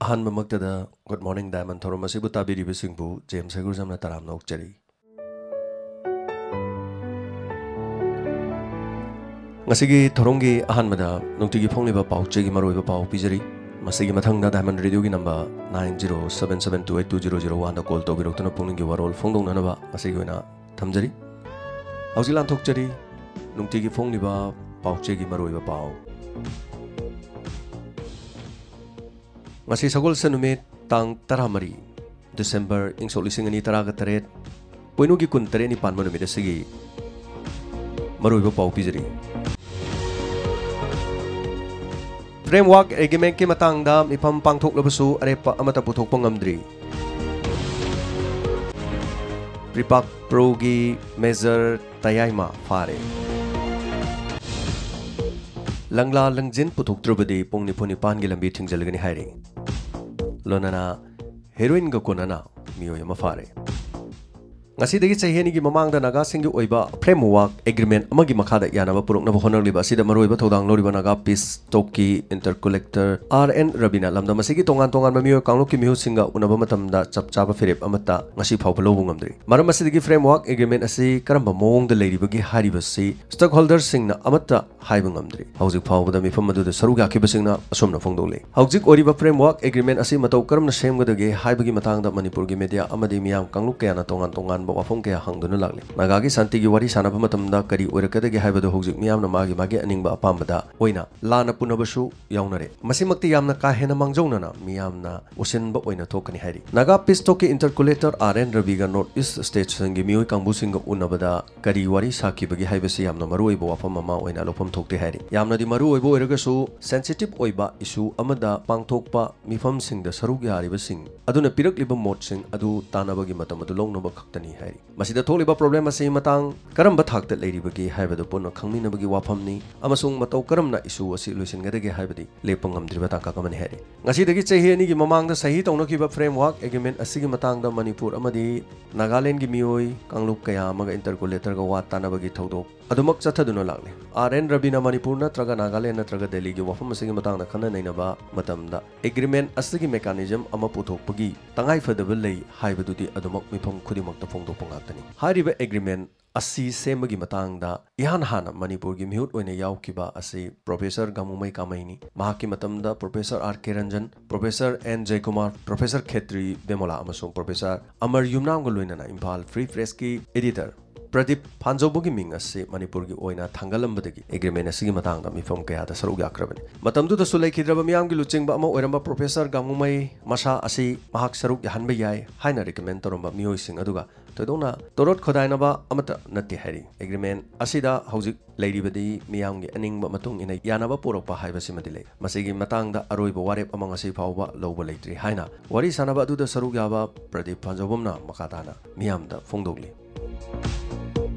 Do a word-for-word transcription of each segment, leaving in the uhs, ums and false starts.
ꯑꯍꯥꯟꯕꯃꯛꯇꯗ Good Morning Diamond ꯊꯧꯔꯝ ꯑꯁꯤꯕꯨ ꯇꯥꯕꯤꯔꯤꯕꯁꯤꯡꯕꯨ James ꯍꯩꯒ꯭ꯔꯨꯖꯝꯅ ꯇꯔꯥꯝꯅ ꯑꯣꯛꯆꯔꯤ꯫ ꯉꯁꯤꯒꯤ ꯊꯧꯔꯝꯒꯤ ꯑꯍꯥꯟꯕꯗ ꯅꯨꯡꯇꯤꯒꯤ ꯐꯣꯡꯂꯤꯕ ꯄꯥꯎ ꯆꯦꯒꯤ ꯃꯔꯨꯑꯣꯏꯕ ꯄꯥꯎ ꯄꯤꯖꯔꯤ꯫ ꯃꯁꯤꯒꯤ ꯃꯊꯪꯗ Diamond Radio ꯒꯤ number nine zero seven seven two eight two zero zero one ꯗ call ꯇꯧꯕꯤꯔꯛꯇꯨꯅ ꯄꯨꯛꯅꯤꯡꯒꯤ ꯋꯥꯔꯣꯜ ꯐꯣꯡꯗꯣꯛꯅꯅꯕ ꯉꯁꯤꯒꯤ ꯑꯣꯏꯅ ꯊꯝꯖꯔꯤ꯫ ꯍꯧꯖꯤꯛ ꯂꯥꯟꯊꯣꯛꯆꯔꯤ ꯅꯨꯡꯇꯤꯒꯤ ꯐꯣꯡꯂꯤꯕ ꯄꯥꯎ ꯆꯦꯒꯤ ꯃꯔꯨꯑꯣꯏꯕ ꯄꯥꯎ꯫ ꯉꯁꯤ ꯁꯒꯣꯜꯁꯦꯟ ꯅꯨꯃꯤꯠ, ꯇꯥꯡ ꯇꯔꯥꯃꯔꯤ December, ꯏꯪ ꯁꯣꯛ ꯂꯤꯁꯤꯡ ꯑꯅꯤ ꯇꯔꯥꯒ ꯇꯔꯦꯠ, ꯄꯣꯏꯅꯨꯒꯤ ꯀꯨꯟ ꯇꯔꯦꯠꯅꯤ ꯄꯥꯟꯕ ꯅꯨꯃꯤꯠ ꯑꯁꯤꯒꯤ ꯃꯔꯨꯑꯣꯏꯕ ꯄꯥꯎ ꯄꯤꯖꯔꯤ꯫ Framework Agreement ꯀꯤ ꯃꯇꯥꯡꯗ ꯃꯤꯐꯝ ꯄꯥꯡꯊꯣꯛꯂꯕꯁꯨ ꯑꯔꯦꯞꯄ ꯑꯃꯠꯇ ꯄꯨꯊꯣꯛꯄ ꯉꯝꯗ꯭ꯔꯤ꯫ ꯄ꯭ꯔꯤꯄꯥꯛ ꯄ꯭ꯔꯣꯒꯤ Major ꯇꯌꯥꯏꯃ ꯐꯥꯔꯦ꯫ ꯂꯪꯂꯥ ꯂꯪꯖꯤꯟ ꯄꯨꯊꯣꯛꯇ꯭ꯔꯕꯗꯤ ꯄꯨꯡ ꯅꯤꯐꯨ ꯅꯤꯄꯥꯟꯒꯤ ꯂꯝꯕꯤ ꯊꯤꯡꯖꯤꯜꯂꯒꯅꯤ ꯍꯥꯏꯔꯤ꯫ ꯂꯣꯏꯅꯅ heroin ꯒ ꯀꯣꯟꯅꯅ ꯃꯤꯑꯣꯏ ꯑꯃ ꯐꯥꯔꯦ꯫ ꯉꯁꯤꯗꯒꯤ ꯆꯍꯤ ꯑꯅꯤꯒꯤ ꯃꯃꯥꯡꯗ ꯅꯥꯒꯥꯁꯤꯡꯒꯤ ꯑꯣꯏꯕ Framework Agreement ꯑꯃꯒꯤ ꯃꯈꯥꯗ ꯌꯥꯅꯕ ꯄꯨꯔꯛꯅꯕ ꯍꯣꯠꯅꯔꯛꯂꯤꯕ ꯑꯁꯤꯗ ꯃꯔꯨꯑꯣꯏꯕ ꯊꯧꯗꯥꯡ ꯂꯧꯔꯤꯕ ꯅꯥꯒꯥ Peace Talk ꯀꯤ Interlocutor R N ꯔꯕꯤꯅ ꯂꯝꯗꯝ ꯑꯁꯤꯒꯤ ꯇꯣꯉꯥꯟ ꯇꯣꯉꯥꯟꯕ ꯃꯤꯑꯣꯏ ꯀꯥꯡꯂꯨꯞꯀꯤ ꯃꯤꯍꯨꯠꯁꯤꯡꯒ ꯎꯅꯕ ꯃꯇꯝꯗ ꯆꯞ ꯆꯥꯕ ꯐꯤꯔꯦꯞ ꯑꯃꯠꯇ ꯉꯁꯤ ꯐꯥꯎꯕ ꯂꯧꯕ ꯉꯝꯗ꯭ꯔꯤ꯫ ꯃꯔꯝ ꯑꯁꯤꯗꯒꯤ Framework Agreement ꯑꯁꯤ ꯀꯔꯝꯕ ꯃꯑꯣꯡꯗ ꯂꯩꯔꯤꯕꯒꯦ ꯍꯥꯏꯔꯤꯕꯁꯤ stakeholder ꯁꯤꯡꯅ ꯑꯃꯠꯇ ꯍꯥꯏꯕ ꯉꯝꯗ꯭ꯔꯤ꯫ ꯍꯧꯖꯤꯛ ꯐꯥꯎꯕꯗ ꯃꯤꯐꯝ ꯑꯗꯨꯗ ꯁꯔꯨꯛ ꯌꯥꯈꯤꯕꯁꯤꯡꯅ ꯑꯁꯨꯝꯅ ꯐꯣꯡꯗꯣꯛꯂꯤ꯫ ꯍꯧꯖꯤꯛ ꯑꯣꯏꯔꯤꯕ Framework Agreement ꯑꯁꯤ ꯃꯇꯧ ꯀꯔꯝꯅ ꯁꯦꯝꯒꯗꯒꯦ ꯍꯥꯏꯕꯒꯤ ꯃꯇꯥꯡꯗ ꯃꯅꯤꯄꯨꯔꯒꯤ media ꯑꯃꯗꯤ ꯃꯤꯌꯥꯝ ꯀꯥꯡꯂꯨꯞ ꯀꯌꯥꯅ ꯇꯣꯉꯥꯟ ꯇꯣꯉꯥꯟꯕ ꯋꯥꯐꯝ ꯀꯌꯥ ꯍꯪꯗꯨꯅ ꯂꯥꯛꯂꯤ꯫ ꯅꯥꯒꯥꯒꯤ ꯁꯥꯟꯇꯤꯒꯤ ꯋꯥꯔꯤ ꯁꯥꯟꯅꯕ ꯃꯇꯝꯗ ꯀꯔꯤ ꯑꯣꯏꯔꯛꯀꯗꯒꯦ ꯍꯥꯏꯕꯗꯨ ꯍꯧꯖꯤꯛ ꯃꯤꯌꯥꯝꯅ ꯃꯥꯒꯤ ꯃꯥꯒꯤ ꯑꯅꯤꯡꯕ ꯑꯄꯥꯝꯕꯗ ꯑꯣꯏꯅ ꯂꯥꯟꯅ ꯄꯨꯅꯕꯁꯨ ꯌꯥꯎꯅꯔꯦ꯫ ꯃꯁꯤꯃꯛꯇꯤ ꯌꯥꯝꯅ ꯀꯥ ꯍꯦꯟꯅ ꯃꯥꯡꯖꯧꯅꯅ ꯃꯤꯌꯥꯝꯅ ꯎꯁꯤꯟꯕ ꯑꯣꯏꯅ ꯊꯣꯛꯀꯅꯤ ꯍꯥꯏꯔꯤ꯫ ꯅꯥꯒꯥ Peace Talk ꯀꯤ Interlocutor R N ꯔꯕꯤꯒ North East State ꯁꯤꯡꯒꯤ ꯃꯤꯑꯣꯏ ꯀꯥꯡꯕꯨꯁꯤꯡꯒ ꯎꯅꯕꯗ ꯀꯔꯤ ꯋꯥꯔꯤ ꯁꯥꯈꯤꯕꯒꯦ ꯍꯥꯏꯕꯁꯤ ꯌꯥꯝꯅ ꯃꯔꯨꯑꯣꯏꯕ ꯋꯥꯐꯝ ꯑꯃ ꯑꯣꯏꯅ ꯂꯧꯐꯝ ꯊꯣꯛꯇꯦ ꯍꯥꯏꯔꯤ꯫ ꯌꯥꯝꯅꯗꯤ ꯃꯔꯨꯑꯣꯏꯕ ꯑꯣꯏꯔꯒꯁꯨ sensitive ꯑꯣꯏꯕ issue ꯑꯃꯗ ꯄꯥꯡꯊꯣꯛꯄ ꯃꯤꯐꯝꯁꯤꯡꯗ ꯁꯔꯨꯛ ꯌꯥꯔꯤꯕꯁꯤꯡ ꯑꯗꯨꯅ ꯄꯤꯔꯛꯂꯤꯕ ꯃꯣꯠꯁꯤꯡ ꯑꯗꯨ ꯇꯥꯟꯅꯕꯒꯤ ꯃꯇꯝ ꯑꯗꯨ ꯂꯧꯅꯕ ꯈꯛꯇꯅꯤ ꯍꯥꯏꯔꯤ꯫ ꯃꯁꯤꯗ ꯊꯣꯛꯂꯤꯕ problem ꯑꯁꯤ ꯃꯇꯥꯡ ꯀꯔꯝꯕ ꯊꯥꯛꯇ ꯂꯩꯔꯤꯕꯒꯦ ꯍꯥꯏꯕꯗꯨ ꯄꯨꯟꯅ ꯈꯪꯃꯤꯟꯅꯕꯒꯤ ꯋꯥꯐꯝꯅꯤ ꯑꯃꯁꯨꯡ ꯃꯇꯧ ꯀꯔꯝꯅ issue ꯑꯁꯤ ꯂꯣꯏꯁꯤꯟꯒꯗꯒꯦ ꯍꯥꯏꯕꯗꯤ ꯂꯦꯞꯄ ꯉꯝꯗ꯭ꯔꯤꯕ ꯇꯥꯡꯀꯛ ꯑꯃꯅꯤ ꯍꯥꯏꯔꯤ꯫ ꯉꯁꯤꯗꯒꯤ ꯆꯍꯤ ꯑꯅꯤꯒꯤ ꯃꯃꯥꯡꯗ ꯁꯍꯤ ꯇꯧꯅꯈꯤꯕ Framework Agreement ꯑꯁꯤꯒꯤ ꯃꯇꯥꯡꯗ ꯃꯅꯤꯄꯨꯔ ꯑꯃꯗꯤ ꯅꯥꯒꯥꯂꯦꯟꯒꯤ ꯃꯤꯑꯣꯏ ꯀꯥꯡꯂꯨꯞ ꯀꯌꯥ ꯑꯃꯒ Interlocutor ꯒ ꯋꯥ ꯇꯥꯅꯕꯒꯤ ꯊꯧꯗꯣꯛ ꯑꯗꯨꯃꯛ ꯆꯠꯊꯗꯨꯅ ꯂꯥꯛꯂꯤ꯫ ꯑꯥꯔ ꯑꯦꯟ ꯔꯕꯤꯅ ꯃꯅꯤꯄꯨꯔ ꯅꯠꯇ꯭ꯔꯒ ꯅꯥꯒꯥꯂꯦꯟ ꯅꯠꯇ꯭ꯔꯒ ꯗꯦꯜꯂꯤꯒꯤ ꯋꯥꯐꯝ ꯑꯁꯤꯒꯤ ꯃꯇꯥꯡꯗ ꯈꯟꯅ ꯅꯩꯅꯕ ꯃꯇꯝꯗ, ꯑꯦꯒ꯭ꯔꯤꯃꯦꯟ ꯑꯁꯤꯒꯤ ꯃꯦꯀꯥꯅꯤꯖꯝ ꯑꯃ ꯄꯨꯊꯣꯛꯄꯒꯤ ꯇꯉꯥꯏꯐꯗꯕ ꯂꯩ ꯍꯥꯏꯕꯗꯨꯗꯤ ꯑꯗꯨꯃꯛ ꯃꯤꯐꯝ ꯈꯨꯗꯤꯡꯃꯛꯇ ꯐꯣꯡꯗꯣꯛꯄ ꯉꯥꯛꯇꯅꯤ꯫ ꯍꯥꯏꯔꯤꯕ ꯑꯦꯒ꯭ꯔꯤꯃꯦꯟ ꯑꯁꯤ ꯁꯦꯝꯕꯒꯤ ꯃꯇꯥꯡꯗ ꯏꯍꯥꯟ ꯍꯥꯟꯅ ꯃꯅꯤꯄꯨꯔꯒꯤ ꯃꯤꯍꯨꯠ ꯑꯣꯏꯅ ꯌꯥꯎꯈꯤꯕ ꯑꯁꯤ ꯄ꯭ꯔꯣꯐꯦꯁꯔ ꯒꯥꯡꯉꯨꯃꯩ ꯀꯥꯃꯩꯅꯤ꯫ ꯃꯍꯥꯛꯀꯤ ꯃꯇꯝꯗ professor R K Ranjan, professor N Jaykumar, professor Khetri Bemola ꯑꯃꯁꯨꯡ ꯄ꯭ꯔꯣꯐꯦꯁꯔ ꯑꯃꯔ ꯌꯨꯝꯅꯥꯝꯒ ꯂꯣꯏꯅꯅ ꯏꯝꯐꯥꯜ ꯐ꯭ꯔꯤ ꯄ꯭ꯔꯦꯁꯀꯤ ꯑꯦꯗꯤꯇꯔ ꯄ꯭ꯔꯗꯤꯞ ꯐꯥꯟꯖꯧꯕꯒꯤ ꯃꯤꯡ ꯑꯁꯤ ꯃꯅꯤꯄꯨꯔꯒꯤ ꯑꯣꯏꯅ ꯊꯥꯡꯒꯠꯂꯝꯕꯗꯒꯤ ꯑꯦꯒ꯭ꯔꯤꯃꯦꯟ ꯑꯁꯤꯒꯤ ꯃꯇꯥꯡꯗ ꯃꯤꯐꯝ ꯀꯌꯥꯗ ꯁꯔꯨꯛ ꯌꯥꯈ꯭ꯔꯕꯅꯤ꯫ ꯃꯇꯝꯗꯨꯗꯁꯨ ꯂꯩꯈꯤꯗ꯭ꯔꯕ ꯃꯤꯌꯥꯝꯒꯤ ꯂꯨꯆꯤꯡꯕ ꯑꯃ ꯑꯣꯏꯔꯝꯕ ꯄ꯭ꯔꯣꯐꯦꯁꯔ ꯒꯥꯡꯉꯨꯃꯩ ꯃꯁꯥ ꯑꯁꯤ ꯃꯍꯥꯛ ꯁꯔꯨꯛ ꯌꯥꯍꯟꯕ ꯌꯥꯏ ꯍꯥꯏꯅ ꯔꯤꯀꯃꯦꯟ ꯇꯧꯔꯝꯕ ꯃꯤꯑꯣꯏꯁꯤꯡ ꯑꯗꯨꯒ ꯊꯣꯏꯗꯣꯛꯅ ꯇꯣꯔꯣꯠ ꯈꯣꯗꯥꯏꯅꯕ ꯑꯃꯠꯇ ꯅꯠꯇꯦ ꯍꯥꯏꯔꯤ꯫ ꯑꯦꯒ꯭ꯔꯤꯃꯦꯟ ꯑꯁꯤꯗ ꯍꯧꯖꯤꯛ ꯂꯩꯔꯤꯕꯗꯤ ꯃꯤꯌꯥꯝꯒꯤ ꯑꯅꯤꯡꯕ ꯃꯇꯨꯡ ꯏꯟꯅ ꯌꯥꯅꯕ ꯄꯨꯔꯛꯄ ꯍꯥꯏꯕꯁꯤꯃꯗꯤ ꯂꯩ꯫ ꯃꯁꯤꯒꯤ ꯃꯇꯥꯡꯗ ꯑꯔꯣꯏꯕ ꯋꯥꯔꯦꯞ ꯑꯃ ꯉꯁꯤ ꯐꯥꯎꯕ ꯂꯧꯕ ꯂꯩꯇ꯭ꯔꯤ ꯍꯥꯏꯅ ꯋꯥꯔꯤ ꯁꯥꯟꯅꯕ ꯑꯗꯨꯗ ꯁꯔꯨꯛ ꯌꯥꯕ ꯄ꯭ꯔꯗꯤꯞ ꯐꯥꯟꯖꯧꯕꯝꯅ ꯃꯈꯥ ꯇꯥꯅ ꯃꯤꯌꯥꯝꯗ ꯐꯣꯡꯗꯣꯛꯂꯤ꯫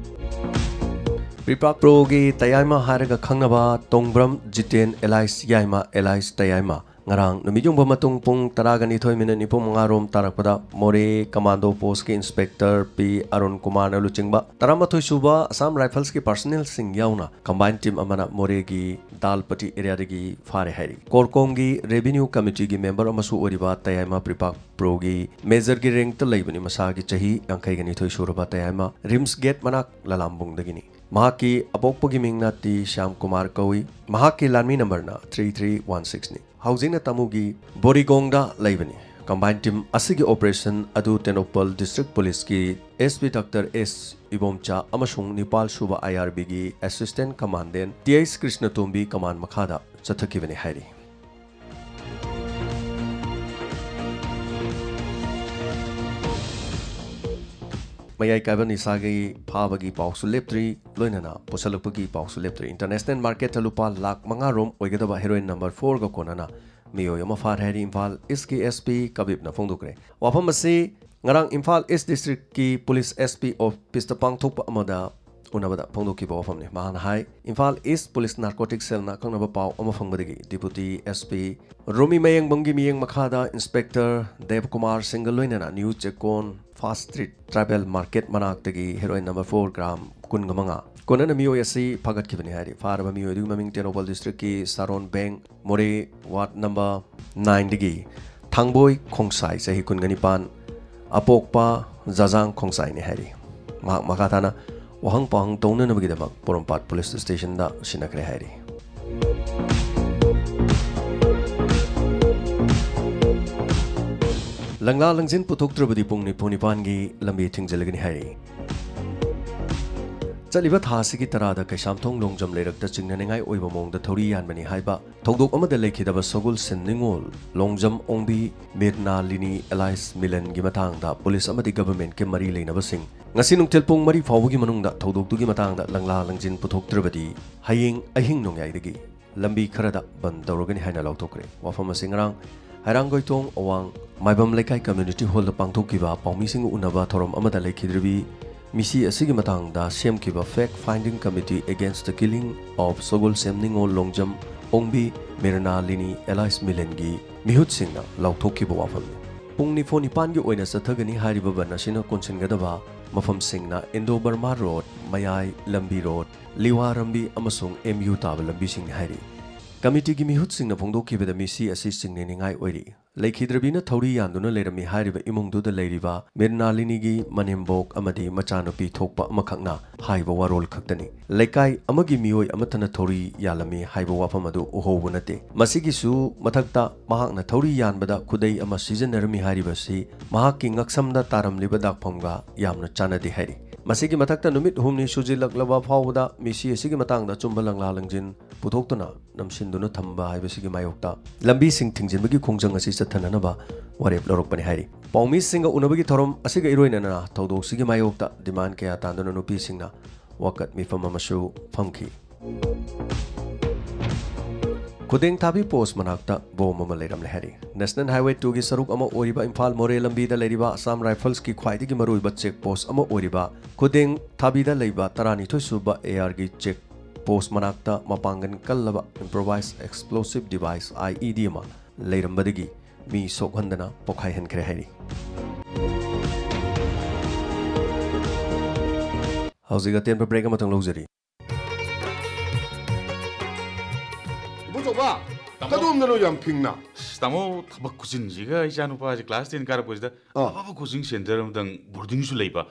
ꯄ꯭ꯔꯤꯄꯥꯛ ꯄ꯭ꯔꯣꯒꯤ ꯇꯌꯥꯏꯃ ꯍꯥꯏꯔꯒ ꯈꯪꯅꯕ ꯇꯣꯡꯕ꯭ꯔꯝ ꯖꯤꯇꯦꯟ ꯑꯦꯂꯥꯏꯁ ꯌꯥꯏꯃ ꯑꯦꯂꯥꯏꯁ ꯇꯌꯥꯏꯃ ꯉꯔꯥꯡ ꯅꯨꯃꯤꯠꯌꯨꯡꯕ ꯃꯇꯨꯡ ꯄꯨꯡ ꯇꯔꯥꯒ ꯅꯤꯊꯣꯏ ꯃꯤꯅꯠ ꯅꯤꯐꯨ ꯃꯉꯥ ꯔꯣꯝ ꯇꯥꯔꯛꯄꯗ ꯃꯣꯔꯦ ꯀꯃꯥꯟꯗꯣ ꯄꯣꯁꯀꯤ ꯏꯟꯁꯄꯦꯛꯇꯔ ꯄꯤ ꯑꯔꯨꯟ ꯀꯨꯃꯥꯔꯅ ꯂꯨꯆꯤꯡꯕ ꯇꯔꯥꯃꯥꯊꯣꯏ ꯁꯨꯕ ꯑꯁꯥꯝ ꯔꯥꯏꯐꯜꯁꯀꯤ ꯄꯥꯔꯁꯅꯦꯜꯁꯤꯡ ꯌꯥꯎꯅ ꯀꯝꯕꯥꯏꯟ ꯇꯤꯝ ꯑꯃꯅ ꯃꯣꯔꯦꯒꯤ ꯗꯥꯜꯄꯇꯤ ꯑꯦꯔꯤꯌꯥꯗꯒꯤ ꯐꯥꯔꯦ ꯍꯥꯏꯔꯤ꯫ ꯀꯣꯔꯀꯣꯡꯒꯤ ꯔꯦꯚꯤꯅ꯭ꯌꯨ ꯀꯃꯤꯇꯤꯒꯤ ꯃꯦꯝꯕꯔ ꯑꯃꯁꯨ ꯑꯣꯏꯔꯤꯕ ꯇꯌꯥꯏꯃ ꯄ꯭ꯔꯤꯄꯥꯛ ꯄ꯭ꯔꯣꯒꯤ ꯃꯦꯖꯔꯒꯤ ꯔꯦꯡꯛꯇ ꯂꯩꯕꯅꯤ꯫ ꯃꯁꯥꯒꯤ ꯆꯍꯤ ꯌꯥꯡꯈꯩꯒ ꯅꯤꯊꯣꯏ ꯁꯨꯔꯕ ꯇꯌꯥꯏꯃ ꯔꯤꯝꯁ ꯒꯦꯠ ꯃꯅꯥꯛ ꯂꯂꯥꯝꯕꯨꯡꯗꯒꯤꯅꯤ꯫ ꯃꯍꯥꯛꯀꯤ ꯑꯄꯣꯛꯄꯒꯤ ꯃꯤꯡꯅ ꯇꯤ ꯁ꯭ꯌꯥꯝ ꯀꯨꯃꯥꯔ ꯀꯧꯏ꯫ ꯃꯍꯥꯛꯀꯤ ꯂꯥꯟꯃꯤ ꯅꯝꯕꯔꯅ ꯊ꯭ꯔꯤ ꯊ꯭ꯔꯤ ꯋꯥꯟ ꯁꯤꯛꯁꯅꯤ꯫ ꯍꯧꯖꯤꯛꯅ ꯇꯥꯃꯨꯒꯤ ꯕꯣꯔꯤꯒꯣꯡꯗ ꯂꯩꯕꯅꯤ꯫ ꯀꯝꯕꯥꯏꯟ ꯇꯤꯝ ꯑꯁꯤꯒꯤ ꯑꯣꯄꯔꯦꯁꯟ ꯑꯗꯨ ꯇꯦꯡꯅꯧꯄꯜ ꯗꯤꯁꯇ꯭ꯔꯤꯛ ꯄꯨꯂꯤꯁꯀꯤ ꯑꯦꯁ ꯄꯤ ꯗꯥꯛꯇꯔ ꯑꯦꯁ ꯏꯕꯣꯝꯆꯥ ꯑꯃꯁꯨꯡ ꯅꯤꯄꯥꯜ ꯁꯨꯕ ꯑꯥꯏ ꯑꯥꯔ ꯕꯤꯒꯤ assistant commandant T H Krishnatombi command ꯃꯈꯥꯗ ꯆꯠꯊꯈꯤꯕꯅꯤ ꯍꯥꯏꯔꯤ꯫ ꯃꯌꯥꯏ ꯀꯥꯏꯕ ꯅꯤꯁꯥꯒꯤ ꯐꯥꯕꯒꯤ ꯄꯥꯎꯁꯨ ꯂꯦꯞꯇ꯭ꯔꯤ, ꯂꯣꯏꯅꯅ ꯄꯨꯁꯜꯂꯛꯄꯒꯤ ꯄꯥꯎꯁꯨ ꯂꯦꯞꯇ꯭ꯔꯤ꯫ ꯏꯟꯇꯔꯅꯦꯁꯅꯦꯜ ꯃꯥꯔꯀꯦꯠꯇ ꯂꯨꯄꯥ ꯂꯥꯈ ꯃꯉꯥ ꯔꯣꯝ ꯑꯣꯏꯒꯗꯕ ꯍꯦꯔꯣꯏꯟ ꯅꯝꯕꯔ ꯐꯣꯔꯒ ꯀꯣꯟꯅꯅ ꯃꯤꯑꯣꯏ ꯑꯃ ꯐꯥꯔꯦ ꯍꯥꯏꯔꯤ ꯏꯝꯐꯥꯜ ꯏꯁꯀꯤ ꯑꯦꯁ ꯄꯤ ꯀꯕꯤꯞꯅ ꯐꯣꯡꯗꯣꯛꯈ꯭ꯔꯦ꯫ ꯋꯥꯐꯝ ꯑꯁꯤ ꯉꯔꯥꯡ ꯏꯝꯐꯥꯜ ꯏꯁ ꯗꯤꯁꯇ꯭ꯔꯤꯛꯀꯤ ꯄꯨꯂꯤꯁ ꯑꯦꯁ ꯄꯤ ꯑꯣꯐꯤꯁꯇ ꯄꯥꯡꯊꯣꯛꯄ ꯑꯃꯗ ꯎꯅꯕꯗ ꯐꯣꯡꯗꯣꯛꯈꯤꯕ ꯋꯥꯐꯝꯅꯤ꯫ ꯃꯍꯥꯛꯅ ꯍꯥꯏ, ꯏꯝꯐꯥꯜ ꯏꯁ ꯄꯨꯂꯤꯁ ꯅꯥꯔꯀꯣꯇꯤꯛ ꯁꯦꯜꯅ ꯑꯀꯛꯅꯕ ꯄꯥꯎ ꯑꯃ ꯐꯪꯕꯗꯒꯤ ꯗꯤꯄꯨꯇꯤ ꯑꯦꯁ ꯄꯤ ꯔꯣꯃꯤ ꯃꯌꯦꯡꯕꯝꯒꯤ ꯃꯤꯠꯌꯦꯡ ꯃꯈꯥꯗ ꯏꯟꯁꯄꯦꯛꯇꯔ ꯗꯦꯕꯀꯨꯃꯥꯔ ꯁꯤꯡꯒ ꯂꯣꯏꯅꯅ ꯅ꯭ꯌꯨ ꯆꯦꯛꯀꯣꯟ ꯐꯥꯁ ꯁ꯭ꯇ꯭ꯔꯤꯠ ꯇ꯭ꯔꯥꯏꯕꯦꯜ ꯃꯥꯔꯀꯦꯠ ꯃꯅꯥꯛꯇꯒꯤ ꯍꯦꯔꯣꯏꯟ ꯅꯝꯕꯔ ꯐꯣꯔ ꯒ꯭ꯔꯥꯝ ꯀꯨꯟꯒ ꯃꯉꯥ, ꯀꯣꯟꯅꯅ ꯃꯤꯑꯣꯏ ꯑꯁꯤ ꯐꯥꯒꯠꯈꯤꯕꯅꯤ ꯍꯥꯏꯔꯤ꯫ ꯐꯥꯔꯕ ꯃꯤꯑꯣꯏ ꯑꯗꯨꯒꯤ ꯃꯃꯤꯡ ꯇꯦꯡꯅꯧꯄꯜ ꯗꯤꯁꯇ꯭ꯔꯤꯛꯀꯤ ꯁꯥꯔꯣꯟ ꯕꯦꯡ, ꯃꯣꯔꯦ ꯋꯥꯔꯗ ꯅꯝꯕꯔ ꯅꯥꯏꯟꯗꯒꯤ ꯊꯥꯡꯕꯣꯏ ꯈꯣꯡꯁꯥꯏ, ꯆꯍꯤ ꯀꯨꯟꯒ ꯅꯤꯄꯥꯟ, ꯑꯄꯣꯛꯄ ꯖꯥꯖꯥꯡ ꯈꯣꯡꯁꯥꯏꯅꯤ ꯍꯥꯏꯔꯤ꯫ ꯃꯍꯥꯛ ꯃꯈꯥ ꯇꯥꯅ ꯋꯥꯍꯪ ꯄꯥꯎꯍꯪ ꯇꯧꯅꯅꯕꯒꯤꯗꯃꯛ ꯄꯣꯔꯣꯝꯄꯥꯠ ꯄꯨꯂꯤꯁ ꯁ꯭ꯇꯦꯁꯟꯗ ꯁꯤꯟꯅꯈ꯭ꯔꯦ ꯍꯥꯏꯔꯤ꯫ ꯂꯪꯂꯥ ꯂꯪꯖꯤꯟ ꯄꯨꯊꯣꯛꯇ꯭ꯔꯕꯗꯤ ꯄꯨꯡ ꯅꯤꯐꯨ ꯅꯤꯄꯥꯟꯒꯤ ꯂꯝꯕꯤ ꯊꯤꯡꯖꯤꯜꯂꯒꯅꯤ ꯍꯥꯏꯔꯤ꯫ ꯆꯠꯂꯤꯕ ꯊꯥ ꯑꯁꯤꯒꯤ ꯇꯔꯥꯗ ꯀꯩꯁꯥꯝꯊꯣꯡ ꯂꯣꯡꯖꯝ ꯂꯩꯔꯛꯇ ꯆꯤꯡꯅꯅꯤꯡꯉꯥꯏ ꯑꯣꯏꯕ ꯃꯑꯣꯡꯗ ꯊꯧꯔꯤ ꯌꯥꯟꯕꯅꯤ ꯍꯥꯏꯕ ꯊꯧꯗꯣꯛ ꯑꯃꯗ ꯂꯩꯈꯤꯗꯕ ꯁꯒꯣꯜꯁꯦꯟ ꯅꯤꯉꯣꯜ ꯂꯣꯡꯖꯝ ꯑꯣꯡꯕꯤ ꯃꯤꯔꯅꯥꯂꯤꯅꯤ ꯑꯦꯂꯥꯏꯁ ꯃꯤꯂꯟꯒꯤ ꯃꯇꯥꯡꯗ ꯄꯨꯂꯤꯁ ꯑꯃꯗꯤ ꯒꯚꯔꯟꯃꯦꯟꯠꯀꯤ ꯃꯔꯤ ꯂꯩꯅꯕꯁꯤꯡ ꯉꯁꯤ ꯅꯨꯡꯊꯤꯜ ꯄꯨꯡ ꯃꯔꯤ ꯐꯥꯎꯕꯒꯤ ꯃꯅꯨꯡꯗ ꯊꯧꯗꯣꯛꯇꯨꯒꯤ ꯃꯇꯥꯡꯗ ꯂꯪꯂꯥ ꯂꯪꯖꯤꯟ ꯄꯨꯊꯣꯛꯇ꯭ꯔꯕꯗꯤ ꯍꯌꯦꯡ ꯑꯍꯤꯡ ꯅꯣꯡꯌꯥꯏꯗꯒꯤ ꯂꯝꯕꯤ ꯈꯔꯗ ꯕꯟ ꯇꯧꯔꯒꯅꯤ ꯍꯥꯏꯅ ꯂꯥꯎꯊꯣꯛꯈ꯭ꯔꯦ꯫ ꯋꯥꯐꯝ ꯑꯁꯤ ꯉꯔꯥꯡ ꯍꯩꯔꯥꯡꯒꯣꯏꯊꯣꯡ ꯑꯋꯥꯡ ꯃꯥꯏꯕꯝ ꯂꯩꯀꯥꯏ ꯀꯝꯃ꯭ꯌꯨꯅꯤꯇꯤ ꯍꯣꯜꯗ ꯄꯥꯡꯊꯣꯛꯈꯤꯕ ꯄꯥꯎꯃꯤꯁꯤꯡꯒ ꯎꯅꯕ ꯊꯧꯔꯝ ꯑꯃꯗ ꯂꯩꯈꯤꯗ꯭ꯔꯕꯤ ꯃꯤꯁꯤ ꯑꯁꯤꯒꯤ ꯃꯇꯥꯡꯗ ꯁꯦꯝꯈꯤꯕ Fact Finding Committee Against the Killing of ꯁꯒꯣꯜꯁꯦꯝ ꯅꯤꯉꯣꯜ ꯂꯣꯡꯖꯝ ꯑꯣꯡꯕꯤ ꯃꯤꯔꯅꯥꯂꯤꯅꯤ ꯑꯦꯂꯥꯏꯁ ꯃꯤꯂꯟꯒꯤ ꯃꯤꯍꯨꯠꯁꯤꯡꯅ ꯂꯥꯎꯊꯣꯛꯈꯤꯕ ꯋꯥꯐꯝꯅꯤ꯫ ꯄꯨꯡ ꯅꯤꯐꯨ ꯅꯤꯄꯥꯟꯒꯤ ꯑꯣꯏꯅ ꯆꯠꯊꯒꯅꯤ ꯍꯥꯏꯔꯤꯕ ꯕꯟ ꯑꯁꯤꯅ ꯀꯣꯟꯁꯤꯟꯒꯗꯕ ꯃꯐꯝꯁꯤꯡꯅ ꯏꯟꯗꯣ ꯕꯔꯃꯥ ꯔꯣꯗ, ꯃꯌꯥꯏ ꯂꯝꯕꯤ ꯔꯣꯗ, ꯂꯤꯋꯥ ꯂꯝꯕꯤ ꯑꯃꯁꯨꯡ ꯑꯦꯝ ꯌꯨ ꯇꯥꯕ ꯂꯝꯕꯤꯁꯤꯡꯅꯤ ꯍꯥꯏꯔꯤ꯫ ꯀꯃꯤꯇꯤꯒꯤ ꯃꯤꯍꯨꯠꯁꯤꯡꯅ ꯐꯣꯡꯗꯣꯛꯈꯤꯕꯗ ꯃꯤꯁꯤ ꯑꯁꯤ ꯆꯤꯡꯅꯅꯤꯡꯉꯥꯏ ꯑꯣꯏꯔꯤ꯫ ꯂꯩꯈꯤꯗ꯭ꯔꯕꯤꯅ ꯊꯧꯔꯤ ꯌꯥꯟꯗꯨꯅ ꯂꯩꯔꯝꯃꯤ ꯍꯥꯏꯔꯤꯕ ꯏꯃꯨꯡꯗꯨꯗ ꯂꯩꯔꯤꯕ ꯃꯤꯔꯅꯥꯂꯤꯅꯤꯒꯤ ꯃꯅꯦꯝꯕꯣꯛ ꯑꯃꯗꯤ ꯃꯆꯥꯅꯨꯄꯤ ꯊꯣꯛꯄ ꯑꯃꯈꯛꯅ ꯍꯥꯏꯕ ꯋꯥꯔꯣꯜ ꯈꯛꯇꯅꯤ꯫ ꯂꯩꯀꯥꯏ ꯑꯃꯒꯤ ꯃꯤꯑꯣꯏ ꯑꯃꯠꯇꯅ ꯊꯧꯔꯤ ꯌꯥꯜꯂꯝꯃꯤ ꯍꯥꯏꯕ ꯋꯥꯐꯝ ꯑꯗꯨ ꯎꯍꯧꯕ ꯅꯠꯇꯦ꯫ ꯃꯁꯤꯒꯤꯁꯨ ꯃꯊꯛꯇ ꯃꯍꯥꯛꯅ ꯊꯧꯔꯤ ꯌꯥꯟꯕꯗ ꯈꯨꯗꯩ ꯑꯃ ꯁꯤꯖꯤꯟꯅꯔꯝꯃꯤ ꯍꯥꯏꯔꯤꯕꯁꯤ ꯃꯍꯥꯛꯀꯤ ꯉꯛꯁꯝꯗ ꯇꯥꯔꯝꯂꯤꯕ ꯗꯥꯛꯐꯝꯒ ꯌꯥꯝꯅ ꯆꯥꯟꯅꯗꯦ ꯍꯥꯏꯔꯤ꯫ ꯃꯁꯤꯒꯤ ꯃꯊꯛꯇ ꯅꯨꯃꯤꯠ ꯍꯨꯝꯅꯤ ꯁꯨꯖꯤꯜꯂꯛꯂꯕ ꯐꯥꯎꯕꯗ ꯃꯤꯁꯤ ꯑꯁꯤꯒꯤ ꯃꯇꯥꯡꯗ ꯑꯆꯨꯝꯕ ꯂꯪꯂꯥ ꯂꯪꯖꯤꯟ ꯄꯨꯊꯣꯛꯇꯨꯅ ꯅꯝꯁꯤꯟꯗꯨꯅ ꯊꯝꯕ ꯍꯥꯏꯕꯁꯤꯒꯤ ꯃꯥꯌꯣꯛꯇ ꯂꯝꯕꯤꯁꯤꯡ ꯊꯤꯡꯖꯤꯟꯕꯒꯤ ꯈꯣꯡꯖꯪ ꯑꯁꯤ ꯆꯠꯊꯅꯅꯕ ꯋꯥꯔꯦꯞ ꯂꯧꯔꯛꯄꯅꯤ ꯍꯥꯏꯔꯤ꯫ ꯄꯥꯎꯃꯤꯁꯤꯡꯒ ꯎꯅꯕꯒꯤ ꯊꯧꯔꯝ ꯑꯁꯤꯒ ꯏꯔꯣꯏꯅꯅ ꯊꯧꯗꯣꯛꯁꯤꯒꯤ ꯃꯥꯌꯣꯛꯇ ꯗꯤꯃꯥꯟ ꯀꯌꯥ ꯇꯥꯟꯗꯨꯅ ꯅꯨꯄꯤꯁꯤꯡꯅ ꯋꯥꯀꯠ ꯃꯤꯐꯝ ꯑꯃꯁꯨ ꯐꯝꯈꯤ꯫ ꯈꯨꯗꯦꯡ ꯊꯥꯕꯤ ꯄꯣꯁ ꯃꯅꯥꯛꯇ ꯕꯣꯝ ꯑꯃ ꯂꯩꯔꯝꯂꯦ ꯍꯥꯏꯔꯤ꯫ ꯅꯦꯁꯅꯦꯜ ꯍꯥꯏꯋꯦ ꯇꯨꯒꯤ ꯁꯔꯨꯛ ꯑꯃ ꯑꯣꯏꯔꯤꯕ ꯏꯝꯐꯥꯜ ꯃꯣꯔꯦ ꯂꯝꯕꯤꯗ ꯂꯩꯔꯤꯕ ꯑꯁꯥꯝ ꯔꯥꯏꯐꯜꯁꯀꯤ ꯈ꯭ꯋꯥꯏꯗꯒꯤ ꯃꯔꯨꯑꯣꯏꯕ ꯆꯦꯛ ꯄꯣꯁ ꯑꯃ ꯑꯣꯏꯔꯤꯕ ꯈꯨꯗꯦꯡ ꯊꯥꯕꯤꯗ ꯂꯩꯕ ꯇꯔꯥꯅꯤꯊꯣꯏ ꯁꯨꯕ ꯑꯦ ꯑꯥꯔꯒꯤ ꯆꯦꯛ ꯄꯣꯁ ꯃꯅꯥꯛꯇ ꯃꯄꯥꯡꯒꯜ ꯀꯜꯂꯕ ꯏꯝꯄ꯭ꯔꯣꯚꯥꯏꯁ ꯑꯦꯛꯁꯄ꯭ꯂꯣꯁꯤꯚ ꯗꯤꯚꯥꯏꯁ, ꯑꯥꯏ ꯏ ꯗꯤ, ꯑꯃ ꯂꯩꯔꯝꯕꯗꯒꯤ ꯃꯤ ꯁꯣꯛꯍꯟꯗꯅ ꯄꯣꯈꯥꯏꯍꯟꯈ꯭ꯔꯦ ꯍꯥꯏꯔꯤ꯫ ꯍꯧꯖꯤꯛ ꯑꯇꯦꯟꯕ ꯕ꯭ꯔꯦꯛ ꯑꯃꯇꯪ ꯂꯧꯖꯔꯤ꯫ ꯏꯕꯣꯆꯧꯕ, ꯀꯗꯣꯝꯗꯅꯣ ꯌꯥꯝ ꯐꯤꯡꯅ? ꯑꯁ, ꯇꯥꯃꯣ, ꯊꯕꯛ ꯈꯨꯆꯤꯟꯁꯤꯒ ꯏꯆꯥ ꯅꯨꯄꯥꯁꯦ ꯀ꯭ꯂꯥꯁ ꯇꯦꯟ ꯀꯥꯔꯛꯄꯁꯤꯗ ꯑꯥ꯫ ꯑꯐꯕ ꯀꯣꯆꯤꯡ ꯁꯦꯟꯇꯔ ꯑꯃꯗꯪ ꯕꯣꯔꯗꯤꯡꯁꯨ ꯂꯩꯕ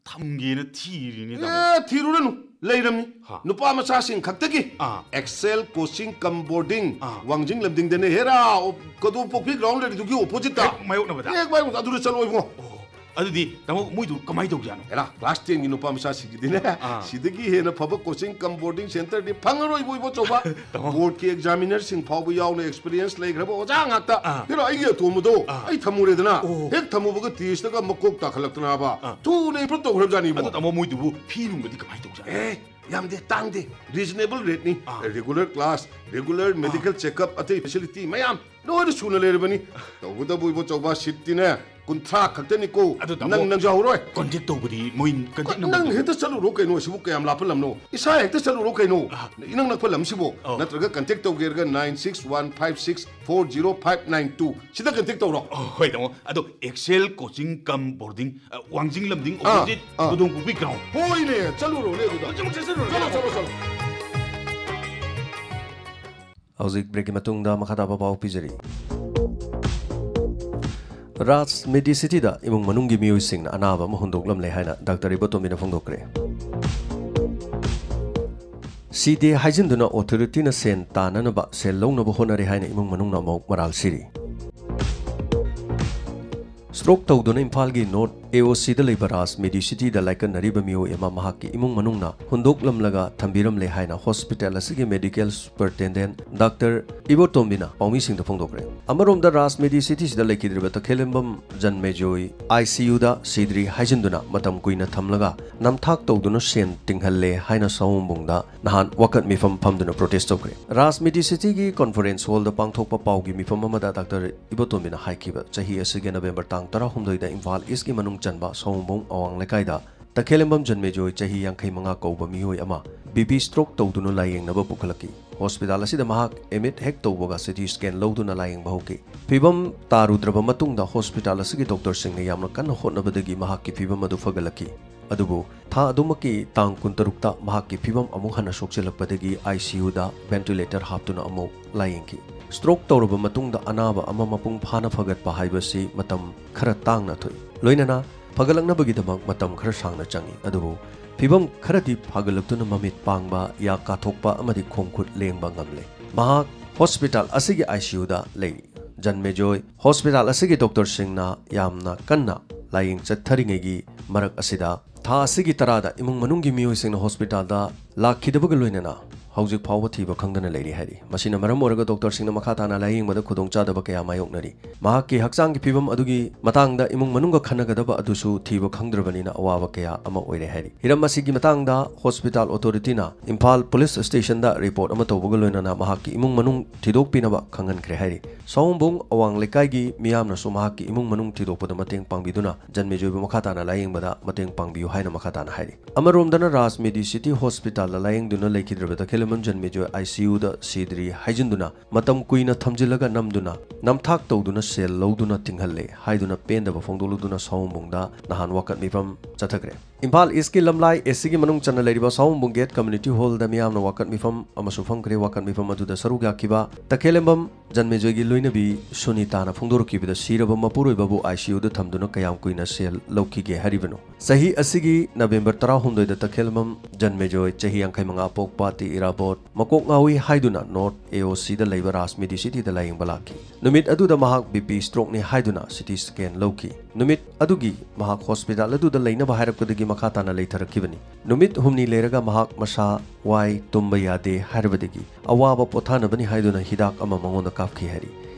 ꯊꯝꯒꯦꯅ ꯊꯤꯔꯤꯅꯤ, ꯇꯥꯃꯣ꯫ ꯑꯦ, ꯊꯤꯔꯨꯔꯅꯨ, ꯂꯩꯔꯝꯅꯤ꯫ ꯍꯥ꯫ ꯅꯨꯄꯥ ꯃꯆꯥꯁꯤꯡ ꯈꯛꯇꯒꯤ ꯑꯥ꯫ ꯑꯦꯛꯁꯦꯜ ꯀꯣꯆꯤꯡ ꯀꯝ ꯕꯣꯔꯗꯤꯡ, ꯑꯥ꯫ꯋꯥꯡꯖꯤꯡ ꯂꯝꯗꯤꯡꯗꯅꯦ, ꯍꯦꯔꯥ, ꯑꯣ, ꯀꯗꯣꯝ ꯄꯣꯛꯄꯤ ꯒ꯭ꯔꯥꯎꯟ ꯂꯩꯔꯤꯗꯨꯒꯤ ꯑꯣꯄꯣꯖꯤꯠꯇ꯫ ꯍꯦꯛ ꯃꯥꯌꯣꯛꯅꯕꯗ? ꯍꯦꯛ ꯃꯥꯌꯣꯛꯅꯕꯗ, ꯑꯗꯨꯗ ꯆꯠꯂꯣ ꯏꯕꯨꯡꯉꯣ꯫ ꯑꯣ, ꯑꯗꯨꯗꯤ ꯇꯥꯃꯣ, ꯃꯣꯏꯗꯨ ꯀꯃꯥꯏꯅ ꯇꯧꯖꯥꯠꯅꯣ? ꯍꯦꯔꯥ, ꯀ꯭ꯂꯥꯁ ꯇꯦꯟꯒꯤ ꯅꯨꯄꯥ ꯃꯆꯥꯁꯤꯡꯒꯤꯗꯤꯅꯦ, ꯑꯥ꯫ ꯁꯤꯗꯒꯤ ꯍꯦꯟꯅ ꯐꯕ ꯀꯣꯆꯤꯡ ꯀꯝ ꯕꯣꯔꯗꯤꯡ ꯁꯦꯟꯇꯔꯗꯤ ꯐꯪꯉꯔꯣꯏꯕꯣ, ꯏꯕꯣꯆꯧꯕ꯫ ꯇꯥꯃꯣ꯫ ꯕꯣꯔꯗꯀꯤ ꯑꯦꯛꯖꯥꯃꯤꯅꯔꯁꯤꯡ ꯐꯥꯎꯕ ꯌꯥꯎꯅ ꯑꯦꯛꯁꯄꯤꯔꯤꯌꯦꯟꯁ ꯂꯩꯈ꯭ꯔꯕ ꯑꯣꯖꯥ ꯉꯥꯛꯇ꯫ ꯑꯥ꯫ ꯍꯦꯔꯥ, ꯑꯩꯒꯤ ꯑꯇꯣꯝꯕꯗꯣ ꯑꯥ꯫ ꯑꯩ ꯊꯝꯃꯨꯔꯦꯗꯅ꯫ ꯑꯣ꯫ ꯍꯦꯛ ꯊꯝꯃꯨꯕꯒ ꯇꯦꯁꯇꯒ ꯃꯀꯣꯛ ꯇꯥꯈꯠꯂꯛꯇꯅꯕ꯫ ꯑꯥ꯫ ꯊꯨꯅ ꯏꯝꯄ꯭ꯔꯨꯞ ꯇꯧꯈ꯭ꯔꯕꯖꯥꯠꯅꯤꯕꯣ꯫ ꯑꯗꯣ ꯇꯥꯃꯣ, ꯃꯣꯏꯗꯨꯕꯨ ꯐꯤ ꯅꯨꯡꯒꯗꯤ ꯀꯃꯥꯏꯅ ꯇꯧꯖꯥꯠꯅꯣ? ꯑꯦ, ꯌꯥꯝꯗꯦ, ꯇꯥꯡꯗꯦ, ꯔꯤꯖꯅꯦꯕꯜ ꯔꯦꯠꯅꯤ꯫ ꯑꯥ꯫ Regular class, regular medical checkup, ꯑꯇꯩ ꯐꯦꯁꯤꯂꯤꯇꯤ ꯃꯌꯥꯝ ꯂꯣꯏꯅ ꯁꯨꯅ ꯂꯩꯔꯕꯅꯤ꯫ ꯇꯧꯕꯇꯕꯨ ꯏꯕꯣꯆꯧꯕ, ꯁꯤꯠꯇꯤꯅꯦ ꯀꯨꯟꯊ꯭ꯔꯥ ꯈꯛꯇꯅꯤꯀꯣ꯫ ꯑꯗꯣ ꯇꯥꯃꯣ, ꯅꯪ, ꯅꯪ ꯌꯥꯎꯔꯣꯏ꯫ ꯀꯣꯟꯇꯦꯛ ꯇꯧꯕꯗꯤ ꯃꯣꯏ ꯀꯟꯇꯦꯛ ꯅꯪ ꯅꯝꯕꯔ ꯍꯦꯛꯇ ꯆꯠꯂꯨꯔꯣ ꯀꯩꯅꯣ, ꯑꯁꯤꯕꯨ ꯀꯌꯥꯝ ꯂꯥꯞꯄ ꯂꯝꯅꯣ? ꯏꯁꯥ ꯍꯦꯛꯇ ꯆꯠꯂꯨꯔꯣ ꯀꯩꯅꯣ, ꯑꯥ꯫ ꯏꯅꯛ ꯅꯛꯄ ꯂꯝꯁꯤꯕꯨ꯫ ꯑꯧ꯫ ꯅꯠꯇ꯭ꯔꯒ ꯀꯟꯇꯦꯛ ꯇꯧꯒꯦ ꯍꯥꯏꯔꯒ nine six one five six four zero five nine two ꯁꯤꯗ ꯀꯟꯇꯦꯛ ꯇꯧꯔꯣ꯫ ꯑꯣ, ꯍꯣꯏ ꯇꯥꯃꯣ꯫ ꯑꯗꯣ ꯑꯦꯛꯁꯦꯜ ꯀꯣꯆꯤꯡ ꯀꯝ ꯕꯣꯔꯗꯤꯡ, ꯑ, ꯋꯥꯡꯖꯤꯡ ꯂꯝꯗꯤꯡ ꯑꯥ, ꯑꯣꯄꯣꯖꯤꯠ ꯑꯥ꯫ ꯀꯗꯣꯝ ꯄꯣꯛꯄꯤ ꯒ꯭ꯔꯥꯎꯟ꯫ ꯍꯣꯏꯅꯦ, ꯆꯠꯂꯨꯔꯣꯅꯦ ꯑꯗꯨꯗ꯫ ꯆꯠꯂꯨ, ꯆꯠꯂꯨ, ꯆꯠꯂꯣ, ꯆꯠꯂꯣ, ꯆꯠꯂꯣ꯫ ꯍꯧꯖꯤꯛ ꯕ꯭ꯔꯦꯛꯀꯤ ꯃꯇꯨꯡꯗ ꯃꯈꯥ ꯇꯥꯕ ꯄꯥꯎ ꯄꯤꯖꯔꯤ꯫ ꯔꯥꯖ ꯃꯦꯗꯤꯁꯤꯇꯤꯗ ꯏꯃꯨꯡ ꯃꯅꯨꯡꯒꯤ ꯃꯤꯑꯣꯏꯁꯤꯡꯅ ꯑꯅꯥꯕ ꯑꯃ ꯍꯨꯟꯗꯣꯛꯂꯝꯂꯦ ꯍꯥꯏꯅ ꯗꯥꯛꯇꯔ ꯏꯕꯣꯇꯣꯝꯕꯤꯅ ꯐꯣꯡꯗꯣꯛꯈ꯭ꯔꯦ꯫ ꯁꯤꯗꯦ ꯍꯥꯏꯖꯤꯟꯗꯨꯅ ꯑꯣꯊꯣꯔꯤꯇꯤꯅ ꯁꯦꯟ ꯇꯥꯅꯅꯕ ꯁꯦꯜ ꯂꯧꯅꯕ ꯍꯣꯠꯅꯔꯦ ꯍꯥꯏꯅ ꯏꯃꯨꯡ ꯃꯅꯨꯡꯅ ꯑꯃꯨꯛ ꯃꯔꯥꯜ ꯁꯤꯔꯤ꯫ ꯁ꯭ꯇ꯭ꯔꯣꯛ ꯇꯧꯗꯨꯅ ꯏꯝꯐꯥꯜꯒꯤ ꯅꯣꯔꯠ ꯑꯦ ꯑꯣ ꯁꯤꯗ ꯂꯩꯕ ꯔꯥꯖ ꯃꯦꯗꯤꯁꯤꯇꯤꯗ ꯂꯥꯏꯀꯠꯅꯔꯤꯕ ꯃꯤꯑꯣꯏ ꯑꯃ ꯃꯍꯥꯛꯀꯤ ꯏꯃꯨꯡ ꯃꯅꯨꯡꯅ ꯍꯨꯟꯗꯣꯛꯂꯝꯂꯒ ꯊꯝꯕꯤꯔꯝꯂꯦ ꯍꯥꯏꯅ ꯍꯣꯁꯄꯤꯇꯥꯜ ꯑꯁꯤꯒꯤ ꯃꯦꯗꯤꯀꯦꯜ ꯁꯨꯄꯔꯇꯦꯟꯗꯦꯟ ꯗꯥꯛꯇꯔ ꯏꯕꯣꯇꯣꯝꯕꯤꯅ ꯄꯥꯎꯃꯤꯁꯤꯡꯗ ꯐꯣꯡꯗꯣꯛꯈ꯭ꯔꯦ꯫ ꯑꯃꯔꯣꯝꯗ ꯔꯥꯖ ꯃꯦꯗꯤꯁꯤꯇꯤꯁꯤꯗ ꯂꯩꯈꯤꯗ꯭ꯔꯤꯕ ꯇꯈꯦꯂꯦꯝꯕꯝ ꯖꯟꯃꯦꯖꯣꯏ ꯑꯥꯏ ꯁꯤ ꯌꯨꯗ ꯁꯤꯗ꯭ꯔꯤ ꯍꯥꯏꯖꯤꯟꯗꯨꯅ ꯃꯇꯝ ꯀꯨꯏꯅ ꯊꯝꯂꯒ ꯅꯝꯊꯥꯛ ꯇꯧꯗꯨꯅ ꯁꯦꯟ ꯇꯤꯡꯍꯜꯂꯦ ꯍꯥꯏꯅ ꯁꯑꯣꯝꯕꯨꯡꯗ ꯅꯍꯥꯟ ꯋꯥꯀꯠ ꯃꯤꯐꯝ ꯐꯝꯗꯨꯅ ꯄ꯭ꯔꯣꯇꯦꯁ ꯇꯧꯈ꯭ꯔꯦ꯫ ꯔꯥꯖ ꯃꯦꯗꯤꯁꯤꯇꯤꯒꯤ ꯀꯣꯟꯐꯔꯦꯟꯁ ꯍꯣꯜꯗ ꯄꯥꯡꯊꯣꯛꯄ ꯄꯥꯎꯒꯤ ꯃꯤꯐꯝ ꯑꯃꯗ ꯗꯥꯛꯇꯔ ꯏꯕꯣꯇꯣꯝꯕꯤꯅ ꯍꯥꯏꯈꯤꯕ, ꯆꯍꯤ ꯑꯁꯤꯒꯤ ꯅꯕꯦꯝꯕꯔ ꯇꯥꯡ ꯇꯔꯥꯍꯨꯝꯗꯣꯏꯗ ꯏꯝꯐꯥꯜ ꯏꯁꯀꯤ ꯃꯅꯨꯡ ꯆꯟꯕ ꯁꯑꯣꯝꯕꯨꯡ ꯑꯋꯥꯡ ꯂꯩꯀꯥꯏꯗ ꯇꯈꯦꯂꯦꯝꯕꯝ ꯖꯟꯃꯦꯖꯣꯏ, ꯆꯍꯤ ꯌꯥꯡꯈꯩ ꯃꯉꯥ ꯀꯧꯕ ꯃꯤꯑꯣꯏ ꯑꯃ ꯕꯤ ꯄꯤ ꯁ꯭ꯇ꯭ꯔꯣꯛ ꯇꯧꯗꯨꯅ ꯂꯥꯌꯦꯡꯅꯕ ꯄꯨꯈꯠꯂꯛꯈꯤ꯫ ꯍꯣꯁꯄꯤꯇꯥꯜ ꯑꯁꯤꯗ ꯃꯍꯥꯛ ꯑꯦꯗꯃꯤꯠ ꯍꯦꯛ ꯇꯧꯕꯒ ꯁꯤ ꯇꯤ ꯁ꯭ꯀꯦꯟ ꯂꯧꯗꯨꯅ ꯂꯥꯌꯦꯡꯕ ꯍꯧꯈꯤ꯫ ꯐꯤꯕꯝ ꯇꯥꯔꯨꯗ꯭ꯔꯕ ꯃꯇꯨꯡꯗ ꯍꯣꯁꯄꯤꯇꯥꯜ ꯑꯁꯤꯒꯤ ꯗꯣꯛꯇꯔꯁꯤꯡꯅ ꯌꯥꯝꯅ ꯀꯟꯅ ꯍꯣꯠꯅꯕꯗꯒꯤ ꯃꯍꯥꯛꯀꯤ ꯐꯤꯕꯝ ꯑꯗꯨ ꯐꯒꯠꯂꯛꯈꯤ꯫ ꯑꯗꯨꯕꯨ ꯊꯥ ꯑꯗꯨꯃꯛꯀꯤ ꯇꯥꯡ ꯀꯨꯟꯇꯔꯨꯛꯇ ꯃꯍꯥꯛꯀꯤ ꯐꯤꯕꯝ ꯑꯃꯨꯛ ꯍꯟꯅ ꯁꯣꯛꯆꯤꯜꯂꯛꯄꯗꯒꯤ ICUꯗ ventilator ꯍꯥꯞꯇꯨꯅ ꯑꯃꯨꯛ ꯂꯥꯌꯦꯡꯈꯤ꯫ Stroke ꯇꯧꯔꯕ ꯃꯇꯨꯡꯗ ꯑꯅꯥꯕ ꯑꯃ ꯃꯄꯨꯡ ꯐꯥꯅ ꯐꯒꯠꯄ ꯍꯥꯏꯕꯁꯤ ꯃꯇꯝ ꯈꯔ ꯇꯥꯡꯅ ꯊꯣꯛꯏ꯫ ꯂꯣꯏꯅꯅ ꯐꯒꯠꯂꯛꯅꯕꯒꯤꯗꯃꯛ ꯃꯇꯝ ꯈꯔ ꯁꯥꯡꯅ ꯆꯪꯏ꯫ ꯑꯗꯨꯕꯨ ꯐꯤꯕꯝ ꯈꯔꯗꯤ ꯐꯒꯠꯂꯛꯇꯨꯅ ꯃꯃꯤꯠ ꯄꯥꯡꯕ, ꯌꯥ ꯀꯥꯊꯣꯛꯄ ꯑꯃꯗꯤ ꯈꯣꯡ ꯈꯨꯠ ꯂꯦꯡꯕ ꯉꯝꯂꯦ꯫ ꯃꯍꯥꯛ ꯍꯣꯁꯄꯤꯇꯥꯜ ꯑꯁꯤꯒꯤ ICUꯗ ꯂꯩꯔꯤ꯫ ꯖꯟꯃꯦꯖꯣꯏ ꯍꯣꯁꯄꯤꯇꯥꯜ ꯑꯁꯤꯒꯤ ꯗꯣꯛꯇꯔꯁꯤꯡꯅ ꯌꯥꯝꯅ ꯀꯟꯅ ꯂꯥꯌꯦꯡ ꯆꯠꯊꯔꯤꯉꯩꯒꯤ ꯃꯔꯛ ꯑꯁꯤꯗ ꯊꯥ ꯑꯁꯤꯒꯤ ꯇꯔꯥꯗ ꯏꯃꯨꯡ ꯃꯅꯨꯡꯒꯤ ꯃꯤꯑꯣꯏꯁꯤꯡꯅ ꯍꯣꯁꯄꯤꯇꯥꯜꯗ ꯂꯥꯛꯈꯤꯗꯕꯒ ꯂꯣꯏꯅꯅ ꯍꯧꯖꯤꯛ ꯐꯥꯎꯕ ꯊꯤꯕ ꯈꯪꯗꯅ ꯂꯩꯔꯤ ꯍꯥꯏꯔꯤ꯫ ꯃꯁꯤꯅ ꯃꯔꯝ ꯑꯣꯏꯔꯒ ꯗꯣꯛꯇꯔꯁꯤꯡꯅ ꯃꯈꯥ ꯇꯥꯅ ꯂꯥꯌꯦꯡꯕꯗ ꯈꯨꯗꯣꯡꯆꯥꯗꯕ ꯀꯌꯥ ꯃꯥꯌꯣꯛꯅꯔꯤ꯫ ꯃꯍꯥꯛꯀꯤ ꯍꯛꯆꯥꯡꯒꯤ ꯐꯤꯕꯝ ꯑꯗꯨꯒꯤ ꯃꯇꯥꯡꯗ ꯏꯃꯨꯡ ꯃꯅꯨꯡꯒ ꯈꯟꯅꯒꯗꯕ ꯑꯗꯨꯁꯨ ꯊꯤꯕ ꯈꯪꯗ꯭ꯔꯕꯅꯤꯅ ꯑꯋꯥꯕ ꯀꯌꯥ ꯑꯃ ꯑꯣꯏꯔꯦ ꯍꯥꯏꯔꯤ꯫ ꯍꯤꯔꯝ ꯑꯁꯤꯒꯤ ꯃꯇꯥꯡꯗ ꯍꯣꯁꯄꯤꯇꯥꯜ ꯑꯣꯊꯣꯔꯤꯇꯤꯅ ꯏꯝꯐꯥꯜ ꯄꯨꯂꯤꯁ ꯁ꯭ꯇꯦꯁꯟꯗ ꯔꯤꯄꯣꯔꯠ ꯑꯃ ꯇꯧꯕꯒ ꯂꯣꯏꯅꯅ ꯃꯍꯥꯛꯀꯤ ꯏꯃꯨꯡ ꯃꯅꯨꯡ ꯊꯤꯗꯣꯛꯄꯤꯅꯕ ꯈꯪꯍꯟꯈ꯭ꯔꯦ ꯍꯥꯏꯔꯤ꯫ ꯁꯑꯣꯝꯕꯨꯡ ꯑꯋꯥꯡ ꯂꯩꯀꯥꯏꯒꯤ ꯃꯤꯌꯥꯝꯅꯁꯨ ꯃꯍꯥꯛꯀꯤ ꯏꯃꯨꯡ ꯃꯅꯨꯡ ꯊꯤꯗꯣꯛꯄꯗ ꯃꯇꯦꯡ ꯄꯥꯡꯕꯤꯗꯨꯅ ꯖꯟꯃꯦꯖꯣꯏꯕꯨ ꯃꯈꯥ ꯇꯥꯅ ꯂꯥꯌꯦꯡꯕꯗ ꯃꯇꯦꯡ ꯄꯥꯡꯕꯤꯌꯨ ꯍꯥꯏꯅ ꯃꯈꯥ ꯇꯥꯅ ꯍꯥꯏꯔꯤ꯫ ꯑꯃꯔꯣꯝꯗꯅ ꯔꯥꯖ ꯃꯦꯗꯤꯁꯤꯇꯤ ꯍꯣꯁꯄꯤꯇꯥꯜꯗ ꯂꯥꯌꯦꯡꯗꯨꯅ ꯂꯩꯈꯤꯗ꯭ꯔꯕ ꯇꯈꯦꯂꯝꯕꯝ ꯖꯟꯃꯦꯖꯣꯏ ICUꯗ ꯁꯤꯗ꯭ꯔꯤ ꯍꯥꯏꯖꯤꯟꯗꯨꯅ ꯃꯇꯝ ꯀꯨꯏꯅ ꯊꯝꯖꯤꯜꯂꯒ ꯅꯝꯗꯨꯅ ꯅꯝꯊꯥꯛ ꯇꯧꯗꯨꯅ ꯁꯦꯜ ꯂꯧꯗꯨꯅ ꯇꯤꯡꯍꯜꯂꯦ ꯍꯥꯏꯗꯨꯅ ꯄꯦꯟꯗꯕ ꯐꯣꯡꯗꯣꯛꯂꯗꯨꯅ ꯁꯑꯣꯝꯕꯨꯡꯗ ꯅꯍꯥꯟ ꯋꯥꯀꯠ ꯃꯤꯐꯝ ꯆꯠꯊꯈ꯭ꯔꯦ꯫ ꯏꯝꯐꯥꯜ ꯏꯁꯀꯤ ꯂꯝꯂꯥꯏ ACꯒꯤ ꯃꯅꯨꯡ ꯆꯟꯅ ꯂꯩꯔꯤꯕ ꯁꯑꯣꯝꯕꯨꯡ ꯒꯦꯠ ꯀꯝꯃ꯭ꯌꯨꯅꯤꯇꯤ ꯍꯣꯜꯗ ꯃꯤꯌꯥꯝꯅ ꯋꯥꯀꯠ ꯃꯤꯐꯝ ꯑꯃꯁꯨ ꯐꯝꯈ꯭ꯔꯦ꯫ ꯋꯥꯀꯠ ꯃꯤꯐꯝ ꯑꯗꯨꯗ ꯁꯔꯨꯛ ꯌꯥꯈꯤꯕ ꯇꯈꯦꯂꯝꯕꯝ ꯖꯟꯃꯦꯖꯣꯏꯒꯤ ꯂꯣꯏꯅꯕꯤ ꯁꯨꯅꯤꯇꯥꯅ ꯐꯣꯡꯗꯣꯔꯛꯈꯤꯕꯗ ꯁꯤꯔꯕ ꯃꯄꯨꯔꯣꯏꯕꯕꯨ ICUꯗ ꯊꯝꯗꯨꯅ ꯀꯌꯥꯝ ꯀꯨꯏꯅ ꯁꯦꯜ ꯂꯧꯈꯤꯒꯦ ꯍꯥꯏꯔꯤꯕꯅꯣ? ꯆꯍꯤ ꯑꯁꯤꯒꯤ ꯅꯕꯦꯝꯕꯔ ꯇꯔꯥꯍꯨꯝꯗꯣꯏꯗ ꯇꯈꯦꯂꯝꯕꯝ ꯖꯟꯃꯦꯖꯣꯏ, ꯆꯍꯤ ꯌꯥꯡꯈꯩ ꯃꯉꯥ ꯄꯣꯛꯄ, ꯇꯤ ꯏꯔꯥꯕꯣꯠ, ꯃꯀꯣꯛ ꯉꯥꯎꯏ ꯍꯥꯏꯗꯨꯅ ꯅꯣꯔꯠ AOCꯗ ꯂꯩꯕ ꯔꯥꯖ ꯃꯦꯗꯤꯁꯤꯇꯤꯗ ꯂꯥꯌꯦꯡꯕ ꯂꯥꯛꯈꯤ꯫ ꯅꯨꯃꯤꯠ ꯑꯗꯨꯗ ꯃꯍꯥꯛ BP strokeꯅꯤ ꯍꯥꯏꯗꯨꯅ CT scan ꯂꯧꯈꯤ꯫ ꯅꯨꯃꯤꯠ ꯑꯗꯨꯒꯤ ꯃꯍꯥꯛ ꯍꯣꯁꯄꯤꯇꯥꯜ ꯑꯗꯨꯗ ꯂꯩꯅꯕ ꯍꯥꯏꯔꯛꯄꯗꯒꯤ ꯃꯈꯥ ꯇꯥꯅ ꯂꯩꯊꯔꯛꯈꯤꯕꯅꯤ꯫ ꯅꯨꯃꯤꯠ ꯍꯨꯝꯅꯤ ꯂꯩꯔꯒ ꯃꯍꯥꯛ ꯃꯁꯥ ꯋꯥꯏ, ꯇꯨꯝꯕ ꯌꯥꯗꯦ ꯍꯥꯏꯔꯕꯗꯒꯤ ꯑꯋꯥꯕ ꯄꯣꯊꯥꯅꯕꯅꯤ ꯍꯥꯏꯗꯨꯅ ꯍꯤꯗꯥꯛ ꯑꯃ ꯃꯉꯣꯟꯗ ꯀꯥꯞꯈꯤ ꯍꯥꯏꯔꯤ꯫